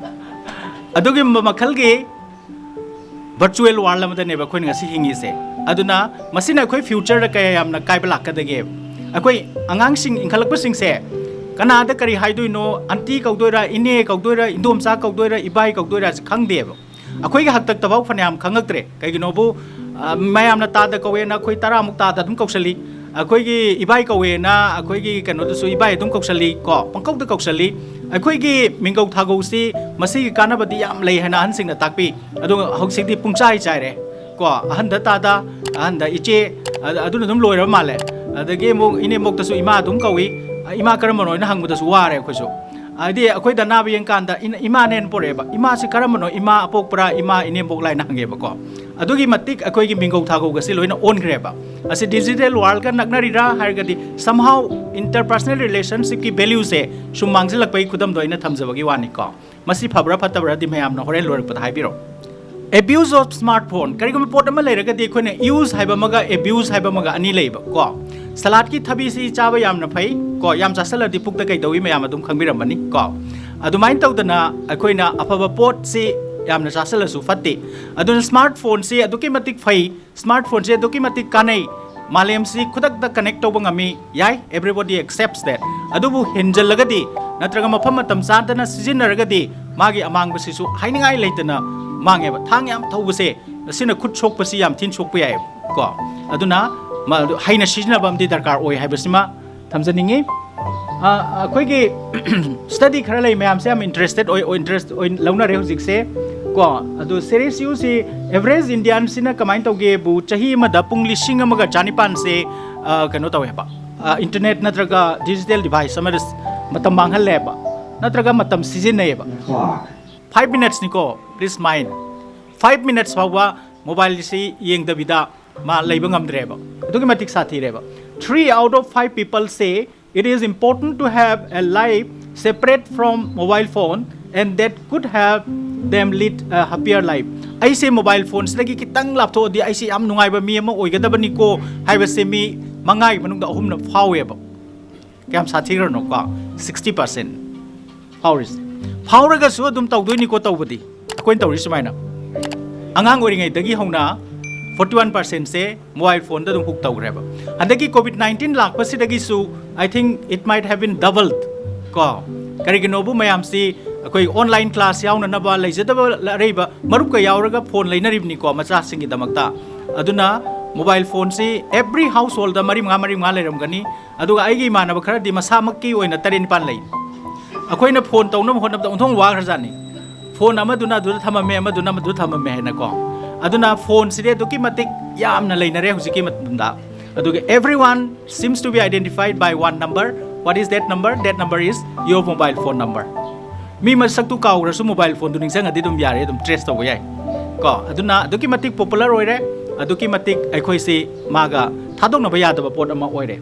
ꯑꯗꯨꯒꯨꯝꯕ ꯃꯈꯜꯒꯤ virtual world ꯑꯃꯗꯅꯦꯕ ꯑꯩꯈꯣꯏꯅ ꯉꯁꯤ ꯍꯤꯡꯉꯤꯁꯦ꯫ ꯑꯗꯨꯅ ꯃꯁꯤꯅ ꯑꯩꯈꯣꯏ futureꯗ ꯀꯌꯥ ꯌꯥꯝꯅ ꯀꯥꯏꯕ ꯂꯥꯛꯀꯗꯒꯦ? ꯑꯩꯈꯣꯏ ꯑꯉꯥꯡꯁꯤꯡ ꯏꯟꯈꯠꯂꯛꯄꯁꯤꯡꯁꯦ ꯀꯅꯥꯗ ꯀꯔꯤ ꯍꯥꯏꯗꯣꯏꯅꯣ, aunty ꯀꯧꯗꯣꯏꯔꯥ, ꯏꯅꯦ ꯀꯧꯗꯣꯏꯔꯥ, ꯏꯟꯗꯣꯝꯆꯥ ꯀꯧꯗꯣꯏꯔꯥ, ꯏꯕꯥꯏ ꯀꯧꯗꯣꯏꯔꯥ, ꯈꯪꯗꯦꯕ꯫ ꯑꯩꯈꯣꯏꯒꯤ ꯍꯥꯛꯇꯛꯇꯐꯥꯎ ꯐꯅꯌꯥꯝ ꯈꯪꯉꯛꯇ꯭ꯔꯦ꯫ ꯀꯩꯒꯤꯅꯣꯕꯨ, ꯑ, ꯃꯌꯥꯝꯅ ꯇꯥꯗ ꯀꯧꯋꯦꯅ ꯑꯩꯈꯣꯏ ꯇꯔꯥꯃꯨꯛ ꯇꯥꯗ ꯑꯗꯨꯝ ꯀꯧꯁꯜꯂꯤ꯫ ꯑꯩꯈꯣꯏꯒꯤ ꯏꯕꯥꯏ ꯀꯧꯋꯦꯅ ꯑꯩꯈꯣꯏꯒꯤ ꯀꯩꯅꯣꯗꯨꯁꯨ ꯏꯕꯥꯏ ꯑꯗꯨꯝ ꯀꯧꯁꯜꯂꯤ ꯀꯣ, ꯄꯪꯀꯧꯗ ꯀꯧꯁꯜꯂꯤ꯫ ꯑꯩꯈꯣꯏꯒꯤ ꯃꯤꯡꯒꯧ ꯊꯥꯒꯧꯁꯤ ꯃꯁꯤꯒꯤ ꯀꯥꯟꯅꯕꯗꯤ ꯌꯥꯝ ꯂꯩ ꯍꯥꯏꯅ ꯑꯍꯟꯁꯤꯡꯅ ꯇꯥꯛꯄꯤ꯫ ꯑꯗꯨꯒ ꯍꯧꯖꯤꯛꯇꯤ ꯄꯨꯡꯆꯥꯏ ꯆꯥꯏꯔꯦ ꯀꯣ, ꯑꯍꯟꯗ ꯇꯥꯗ, ꯑꯍꯟꯗ ꯏꯆꯦ, ꯑ-, ꯑꯗꯨꯅ ꯑꯗꯨꯝ ꯂꯣꯏꯔꯕ ꯃꯥꯜꯂꯦ꯫ ꯑꯗꯒꯤ ꯑꯃꯨꯛ ꯏꯅꯦꯝꯕꯣꯛꯇꯁꯨ ꯏꯃꯥ ꯑꯗꯨꯝ ꯀꯧꯏ꯫ ꯏꯃꯥ ꯀꯔꯝꯕꯅꯣ ꯍꯥꯏꯅ ꯍꯪꯕꯗꯁꯨ ꯋꯥꯔꯦ ꯑꯩꯈꯣꯏꯁꯨ꯫ ꯍꯥꯏꯗꯤ ꯑꯩꯈꯣꯏꯗ ꯑꯅꯥꯕ ꯌꯦꯡꯀꯥꯟꯗ ꯏꯃꯥꯅꯦꯅ ꯄꯣꯔꯛꯑꯦꯕ, ꯏꯃꯥꯁꯤ ꯀꯔꯝꯕꯅꯣ, ꯏꯃꯥ ꯑꯄꯣꯛꯄ꯭ꯔꯥ, ꯏꯃꯥ ꯏꯅꯦꯝꯕꯣꯛ ꯂꯥꯏꯅ ꯍꯪꯉꯦꯕꯀꯣ꯫ ꯑꯗꯨꯒꯤ ꯃꯇꯤꯛ ꯑꯩꯈꯣꯏꯒꯤ ꯃꯤꯡꯒꯧ ꯊꯥꯒꯧꯒꯁꯤ ꯂꯣꯏꯅ ꯑꯣꯟꯈ꯭ꯔꯦꯕ꯫ ꯑꯁꯤ ꯗꯤꯖꯤꯇꯦꯜ ꯋꯥꯔꯜꯒ ꯅꯛꯅꯔꯤꯔꯥ ꯍꯥꯏꯔꯒꯗꯤ somehow interpersonal relationshipꯀꯤ valueꯁꯦ ꯁꯨꯝ ꯃꯥꯡꯁꯤꯜꯂꯛꯄꯒꯤ ꯈꯨꯗꯝꯗꯣ ꯑꯩꯅ ꯊꯝꯖꯕꯒꯤ ꯋꯥꯅꯤꯀꯣ꯫ ꯃꯁꯤ ꯐꯕ꯭ꯔꯥ ꯐꯠꯇꯕ꯭ꯔꯥꯗꯤ ꯃꯌꯥꯝꯅ ꯍꯣꯔꯦꯟ ꯂꯣꯏꯔꯛꯄꯗ ꯍꯥꯏꯕꯤꯔꯣ꯫ Abuse of smartphone, ꯀꯔꯤꯒꯨꯝꯕ ꯄꯣꯠ ꯑꯃ ꯂꯩꯔꯒꯗꯤ ꯑꯩꯈꯣꯏꯅ use ꯍꯥꯏꯕ ꯑꯃꯒ abuse ꯍꯥꯏꯕ ꯑꯃꯒ ꯑꯅꯤ ꯂꯩꯕ ꯀꯣ꯫ ꯁꯂꯥꯠꯀꯤ ꯊꯕꯤꯁꯤ ꯆꯥꯕ ꯌꯥꯝꯅ ꯐꯩ ꯀꯣ, ꯌꯥꯝ ꯆꯥꯁꯤꯜꯂꯗꯤ ꯄꯨꯛꯇ ꯀꯩꯗꯧꯏ ꯃꯌꯥꯝ ꯑꯗꯨꯝ ꯈꯪꯕꯤꯔꯝꯃꯅꯤ ꯀꯣ꯫ ꯑꯗꯨꯃꯥꯏꯅ ꯇꯧꯗꯅ ꯑꯩꯈꯣꯏꯅ ꯑꯐꯕ ꯄꯣꯠꯁꯤ ꯌꯥꯝꯅ ꯆꯥꯁꯤꯜꯂꯁꯨ ꯐꯠꯇꯦ꯫ ꯑꯗꯨꯅ ꯁ꯭ꯃꯥꯔꯠ ꯐꯣꯟꯁꯤ ꯑꯗꯨꯛꯀꯤ ꯃꯇꯤꯛ ꯐꯩ, ꯁ꯭ꯃꯥꯔꯠ ꯐꯣꯟꯁꯤ ꯑꯗꯨꯛꯀꯤ ꯃꯇꯤꯛ ꯀꯥꯟꯅꯩ꯫ ꯃꯥꯂꯦꯝꯁꯤ ꯈꯨꯗꯛꯇ ꯀꯅꯦꯛ ꯇꯧꯕ ꯉꯝꯃꯤ꯫ ꯌꯥꯏ, everybody accepts that. ꯑꯗꯨꯕꯨ ꯍꯦꯟꯖꯜꯂꯒꯗꯤ ꯅꯠꯇ꯭ꯔꯒ ꯃꯐꯝ ꯃꯇꯝ ꯆꯥꯗꯅ ꯁꯤꯖꯤꯟꯅꯔꯒꯗꯤ ꯃꯥꯒꯤ ꯑꯃꯥꯡꯕꯁꯤꯁꯨ ꯍꯥꯏꯅꯤꯡꯉꯥꯏ ꯂꯩꯇꯅ ꯃꯥꯡꯉꯦꯕ꯫ ꯊꯥꯡ ꯌꯥꯝ ꯊꯧꯕꯁꯦ ꯑꯁꯤꯅ ꯈꯨꯠ ꯁꯣꯛꯄꯁꯤ ꯌꯥꯝ ꯊꯤꯅ ꯁꯣꯛꯄ ꯌꯥꯏ ꯀꯣ꯫ ꯑꯗꯨꯅ ꯃ-, ꯍꯩꯅ ꯁꯤꯖꯤꯟꯅꯕ ꯑꯃꯗꯤ ꯗꯔꯀꯥꯔ ꯑꯣꯏ ꯍꯥꯏꯕꯁꯤꯃ ꯊꯝꯖꯅꯤꯡꯉꯤ꯫ ꯑ, ꯑꯩꯈꯣꯏꯒꯤ study ꯈꯔ ꯂꯩ, ꯃꯌꯥꯝꯁꯦ ꯌꯥꯝ interested ꯑꯣꯏ, ꯑꯣꯏ, interest ꯑꯣꯏ ꯂꯧꯅꯔꯦ ꯍꯧꯖꯤꯛꯁꯦ ꯀꯣ꯫ ꯑꯗꯨ serious use ꯁꯤ average Indianꯁꯤꯅ ꯀꯃꯥꯏꯅ ꯇꯧꯒꯦꯕꯨ, ꯆꯍꯤ ꯑꯃꯗ ꯄꯨꯡ ꯂꯤꯁꯤꯡ ꯑꯃꯒ ꯆꯥꯅꯤꯄꯥꯟꯁꯦ, ꯑ, ꯀꯩꯅꯣ ꯇꯧꯋꯦꯕ, ꯑ, internet ꯅꯠꯇ꯭ꯔꯒ digital device ꯑꯃꯗ ꯃꯇꯝ ꯃꯥꯡꯍꯜꯂꯦꯕ, ꯅꯠꯇ꯭ꯔꯒ ꯃꯇꯝ ꯁꯤꯖꯤꯟꯅꯩꯌꯦꯕ꯫ Five minutesꯅꯤꯀꯣ, please mind, five minutes ꯐꯥꯎꯕ mobileꯁꯤ ꯌꯦꯡꯗꯕꯤꯗ ꯃꯥ ꯂꯩꯕ ꯉꯝꯗ꯭ꯔꯦꯕ꯫ ꯑꯗꯨꯛꯀꯤ ꯃꯇꯤꯛ ꯁꯥꯊꯤꯔꯦꯕ꯫ Three out of five people say it is important to have a life separate from mobile phone and that could have them lead a happier life. ꯑꯩꯁꯦ mobile phoneꯁꯤꯗꯒꯤ ꯈꯤꯇꯪ ꯂꯥꯞꯊꯣꯛꯑꯗꯤ ꯑꯩꯁꯦ ꯌꯥꯝ ꯅꯨꯡꯉꯥꯏꯕ ꯃꯤ ꯑꯃ ꯑꯣꯏꯒꯗꯕꯅꯤꯀꯣ ꯍꯥꯏꯕꯁꯦ ꯃꯤ ꯃꯉꯥꯒꯤ ꯃꯅꯨꯡꯗ ꯑꯍꯨꯝꯅ ꯐꯥꯎꯋꯦꯕ꯫ ꯀꯌꯥꯝ ꯁꯥꯊꯤꯈ꯭ꯔꯅꯣꯀꯣ? Sixty percent ꯐꯥꯎꯔꯤꯁꯦ꯫ ꯐꯥꯎꯔꯒꯁꯨ ꯑꯗꯨꯝ ꯇꯧꯗꯣꯏꯅꯤꯀꯣ ꯇꯧꯕꯗꯤ꯫ ꯑꯩꯈꯣꯏꯅ ꯇꯧꯔꯤ ꯁꯨꯃꯥꯏꯅ꯫ ꯑꯉꯥꯡ ꯑꯣꯏꯔꯤꯉꯩꯗꯒꯤ ꯍꯧꯅ forty one percentꯁꯦ mobile phoneꯗ ꯑꯗꯨꯝ hook ꯇꯧꯈ꯭ꯔꯦꯕ꯫ ꯍꯟꯗꯛꯀꯤ COVID nineteen ꯂꯥꯛꯄꯁꯤꯗꯒꯤꯁꯨ I think it might have been doubled ꯀꯣ꯫ ꯀꯔꯤꯒꯤꯅꯣꯕꯨ ꯃꯌꯥꯝꯁꯤ ꯑꯩꯈꯣꯏ online class ꯌꯥꯎꯅꯅꯕ ꯂꯩꯖꯗꯕ ꯑꯔꯩꯕ ꯃꯔꯨꯞꯀ ꯌꯥꯎꯔꯒ phone ꯂꯩꯅꯔꯤꯕꯅꯤꯀꯣ ꯃꯆꯥꯁꯤꯡꯒꯤꯗꯃꯛꯇ꯫ ꯑꯗꯨꯅ mobile phoneꯁꯤ every householdꯗ ꯃꯔꯤ ꯃꯉꯥ, ꯃꯔꯤ ꯃꯉꯥ ꯂꯩꯔꯝꯒꯅꯤ꯫ ꯑꯗꯨꯒ ꯑꯩꯒꯤ ꯏꯃꯥꯟꯅꯕ ꯈꯔꯗꯤ ꯃꯁꯥꯃꯛꯀꯤ ꯑꯣꯏꯅ ꯇꯔꯦꯠ ꯅꯤꯄꯥꯟ ꯂꯩ꯫ ꯑꯩꯈꯣꯏꯅ phone ꯇꯧꯅꯕ ꯍꯣꯠꯅꯕꯗ ꯑꯣꯟꯊꯣꯛꯅ ꯋꯥꯈ꯭ꯔꯖꯥꯠꯅꯤ꯫ Phone ꯑꯃꯗꯨꯅ ꯑꯗꯨꯗ ꯊꯝꯃꯝꯃꯦ, ꯑꯃꯗꯨꯅ ꯑꯃꯗꯨꯗ ꯊꯝꯃꯝꯃꯦ ꯍꯥꯏꯅꯀꯣ꯫ ꯑꯗꯨꯅ phoneꯁꯤꯗꯤ ꯑꯗꯨꯛꯀꯤ ꯃꯇꯤꯛ ꯌꯥꯝꯅ ꯂꯩꯅꯔꯦ ꯍꯧꯖꯤꯛꯀꯤ ꯃꯇꯝꯗ꯫ ꯑꯗꯨꯒ everyone seems to be identified by one number, What is that number? That number is your mobile phone number. ꯃꯤ ꯃꯁꯛꯇꯨ ꯀꯥꯎꯈ꯭ꯔꯁꯨ mobile phoneꯗꯨ ꯅꯤꯡꯁꯤꯡꯉꯗꯤ ꯑꯗꯨꯝ ꯌꯥꯔꯦ, ꯑꯗꯨꯝ trace ꯇꯧꯕ ꯌꯥꯏ ꯀꯣ꯫ ꯑꯗꯨꯅ ꯑꯗꯨꯛꯀꯤ ꯃꯇꯤꯛ popular ꯑꯣꯏꯔꯦ, ꯑꯗꯨꯛꯀꯤ ꯃꯇꯤꯛ ꯑꯩꯈꯣꯏꯁꯤ ꯃꯥꯒ ꯊꯥꯗꯣꯛꯅꯕ ꯌꯥꯗꯕ ꯄꯣꯠ ꯑꯃ ꯑꯣꯏꯔꯦ꯫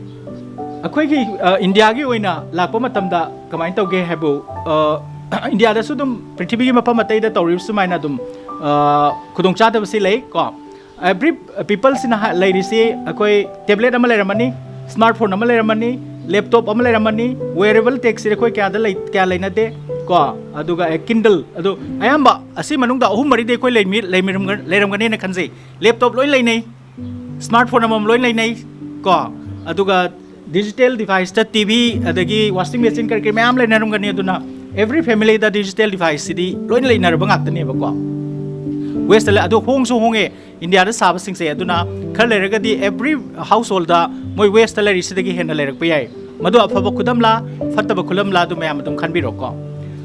ꯑꯩꯈꯣꯏꯒꯤ, ꯑ, ꯏꯟꯗꯤꯌꯥꯒꯤ ꯑꯣꯏꯅ ꯂꯥꯛꯄ ꯃꯇꯝꯗ ꯀꯃꯥꯏꯅ ꯇꯧꯒꯦ ꯍꯥꯏꯕꯨ, ꯑ, ꯏꯟꯗꯤꯌꯥꯗꯁꯨ ꯑꯗꯨꯝ ꯄ꯭ꯔꯤꯊꯤꯕꯤꯒꯤ ꯃꯐꯝ ꯑꯇꯩꯗ ꯇꯧꯔꯤꯕ ꯁꯨꯃꯥꯏꯅ ꯑꯗꯨꯝ, ꯑ, ꯈꯨꯗꯣꯡꯆꯥꯗꯕꯁꯤ ꯂꯩ ꯀꯣ꯫ Every peopleꯁꯤꯅ ꯍꯥ-, ꯂꯩꯔꯤꯁꯤ ꯑꯩꯈꯣꯏ tablet ꯑꯃ ꯂꯩꯔꯝꯃꯅꯤ, smartphone ꯑꯃ ꯂꯩꯔꯝꯃꯅꯤ, laptop ꯑꯃ ꯂꯩꯔꯝꯃꯅꯤ, wearable techꯁꯤ ꯑꯩꯈꯣꯏ ꯀꯌꯥꯗ ꯂꯩ-, ꯀꯌꯥ ꯂꯩꯅꯗꯦ ꯀꯣ꯫ ꯑꯗꯨꯒ, ꯑꯦ, Kindle, ꯑꯗꯨ ꯑꯌꯥꯝꯕ ꯑꯁꯤ ꯃꯅꯨꯡꯗ ꯑꯍꯨꯝ ꯃꯔꯤꯗꯤ ꯑꯩꯈꯣꯏ ꯂꯩꯃꯤ-, ꯂꯩꯃꯤꯔꯝꯒ-, ꯂꯩꯔꯝꯒꯅꯦꯅ ꯈꯟꯖꯩ꯫ Laptop ꯂꯣꯏ ꯂꯩꯅꯩ, smartphone ꯑꯃꯃꯝ ꯂꯣꯏ ꯂꯩꯅꯩ ꯀꯣ꯫ ꯑꯗꯨꯒ digital deviceꯇ TV, ꯑꯗꯒꯤ washing machine, ꯀꯔꯤ ꯀꯔꯤ ꯃꯌꯥꯝ ꯂꯩꯅꯔꯝꯒꯅꯤ꯫ ꯑꯗꯨꯅ every familyꯗ digital deviceꯁꯤꯗꯤ ꯂꯣꯏꯅ ꯂꯩꯅꯔꯕ ꯉꯥꯛꯇꯅꯦꯕꯀꯣ꯫ Westꯇ ꯂꯩ, ꯑꯗꯣ ꯍꯣꯡꯁꯨ ꯍꯣꯡꯉꯦ ꯏꯟꯗꯤꯌꯥꯗ ꯁꯥꯕꯁꯤꯡꯁꯦ꯫ ꯑꯗꯨꯅ ꯈꯔ ꯂꯩꯔꯒꯗꯤ every householdꯗ ꯃꯣꯏ Westꯇ ꯂꯩꯔꯤꯁꯤꯗꯒꯤ ꯍꯦꯟꯅ ꯂꯩꯔꯛꯄ ꯌꯥꯏ꯫ ꯃꯗꯨ ꯑꯐꯕ ꯈꯨꯗꯝꯂꯥ, ꯐꯠꯇꯕ ꯈꯨꯗꯝꯂꯥ, ꯑꯗꯨ ꯃꯌꯥꯝ ꯑꯗꯨꯝ ꯈꯟꯕꯤꯔꯣꯀꯣ꯫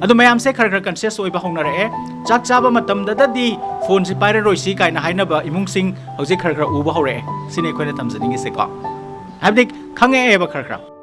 ꯑꯗꯨ ꯃꯌꯥꯝꯁꯦ ꯈꯔ ꯈꯔ conscious ꯑꯣꯏꯕ ꯍꯧꯅꯔꯛꯑꯦ꯫ ꯆꯥꯛ ꯆꯥꯕ ꯃꯇꯝꯗꯗꯗꯤ phoneꯁꯤ ꯄꯥꯏꯔꯔꯣꯏꯁꯤ ꯀꯥꯏꯅ ꯍꯥꯏꯅꯕ ꯏꯃꯨꯡꯁꯤꯡ ꯍꯧꯖꯤꯛ ꯈꯔ ꯈꯔ ꯎꯕ ꯍꯧꯔꯛꯑꯦ꯫ ꯁꯤꯅꯤ ꯑꯩꯈꯣꯏꯅ ꯇꯝꯖꯅꯤꯡꯉꯤꯁꯦꯀꯣ꯫ ꯍꯥꯏꯕꯗꯤ ꯈꯪꯉꯛꯑꯦꯕ ꯈꯔ ꯈꯔ꯫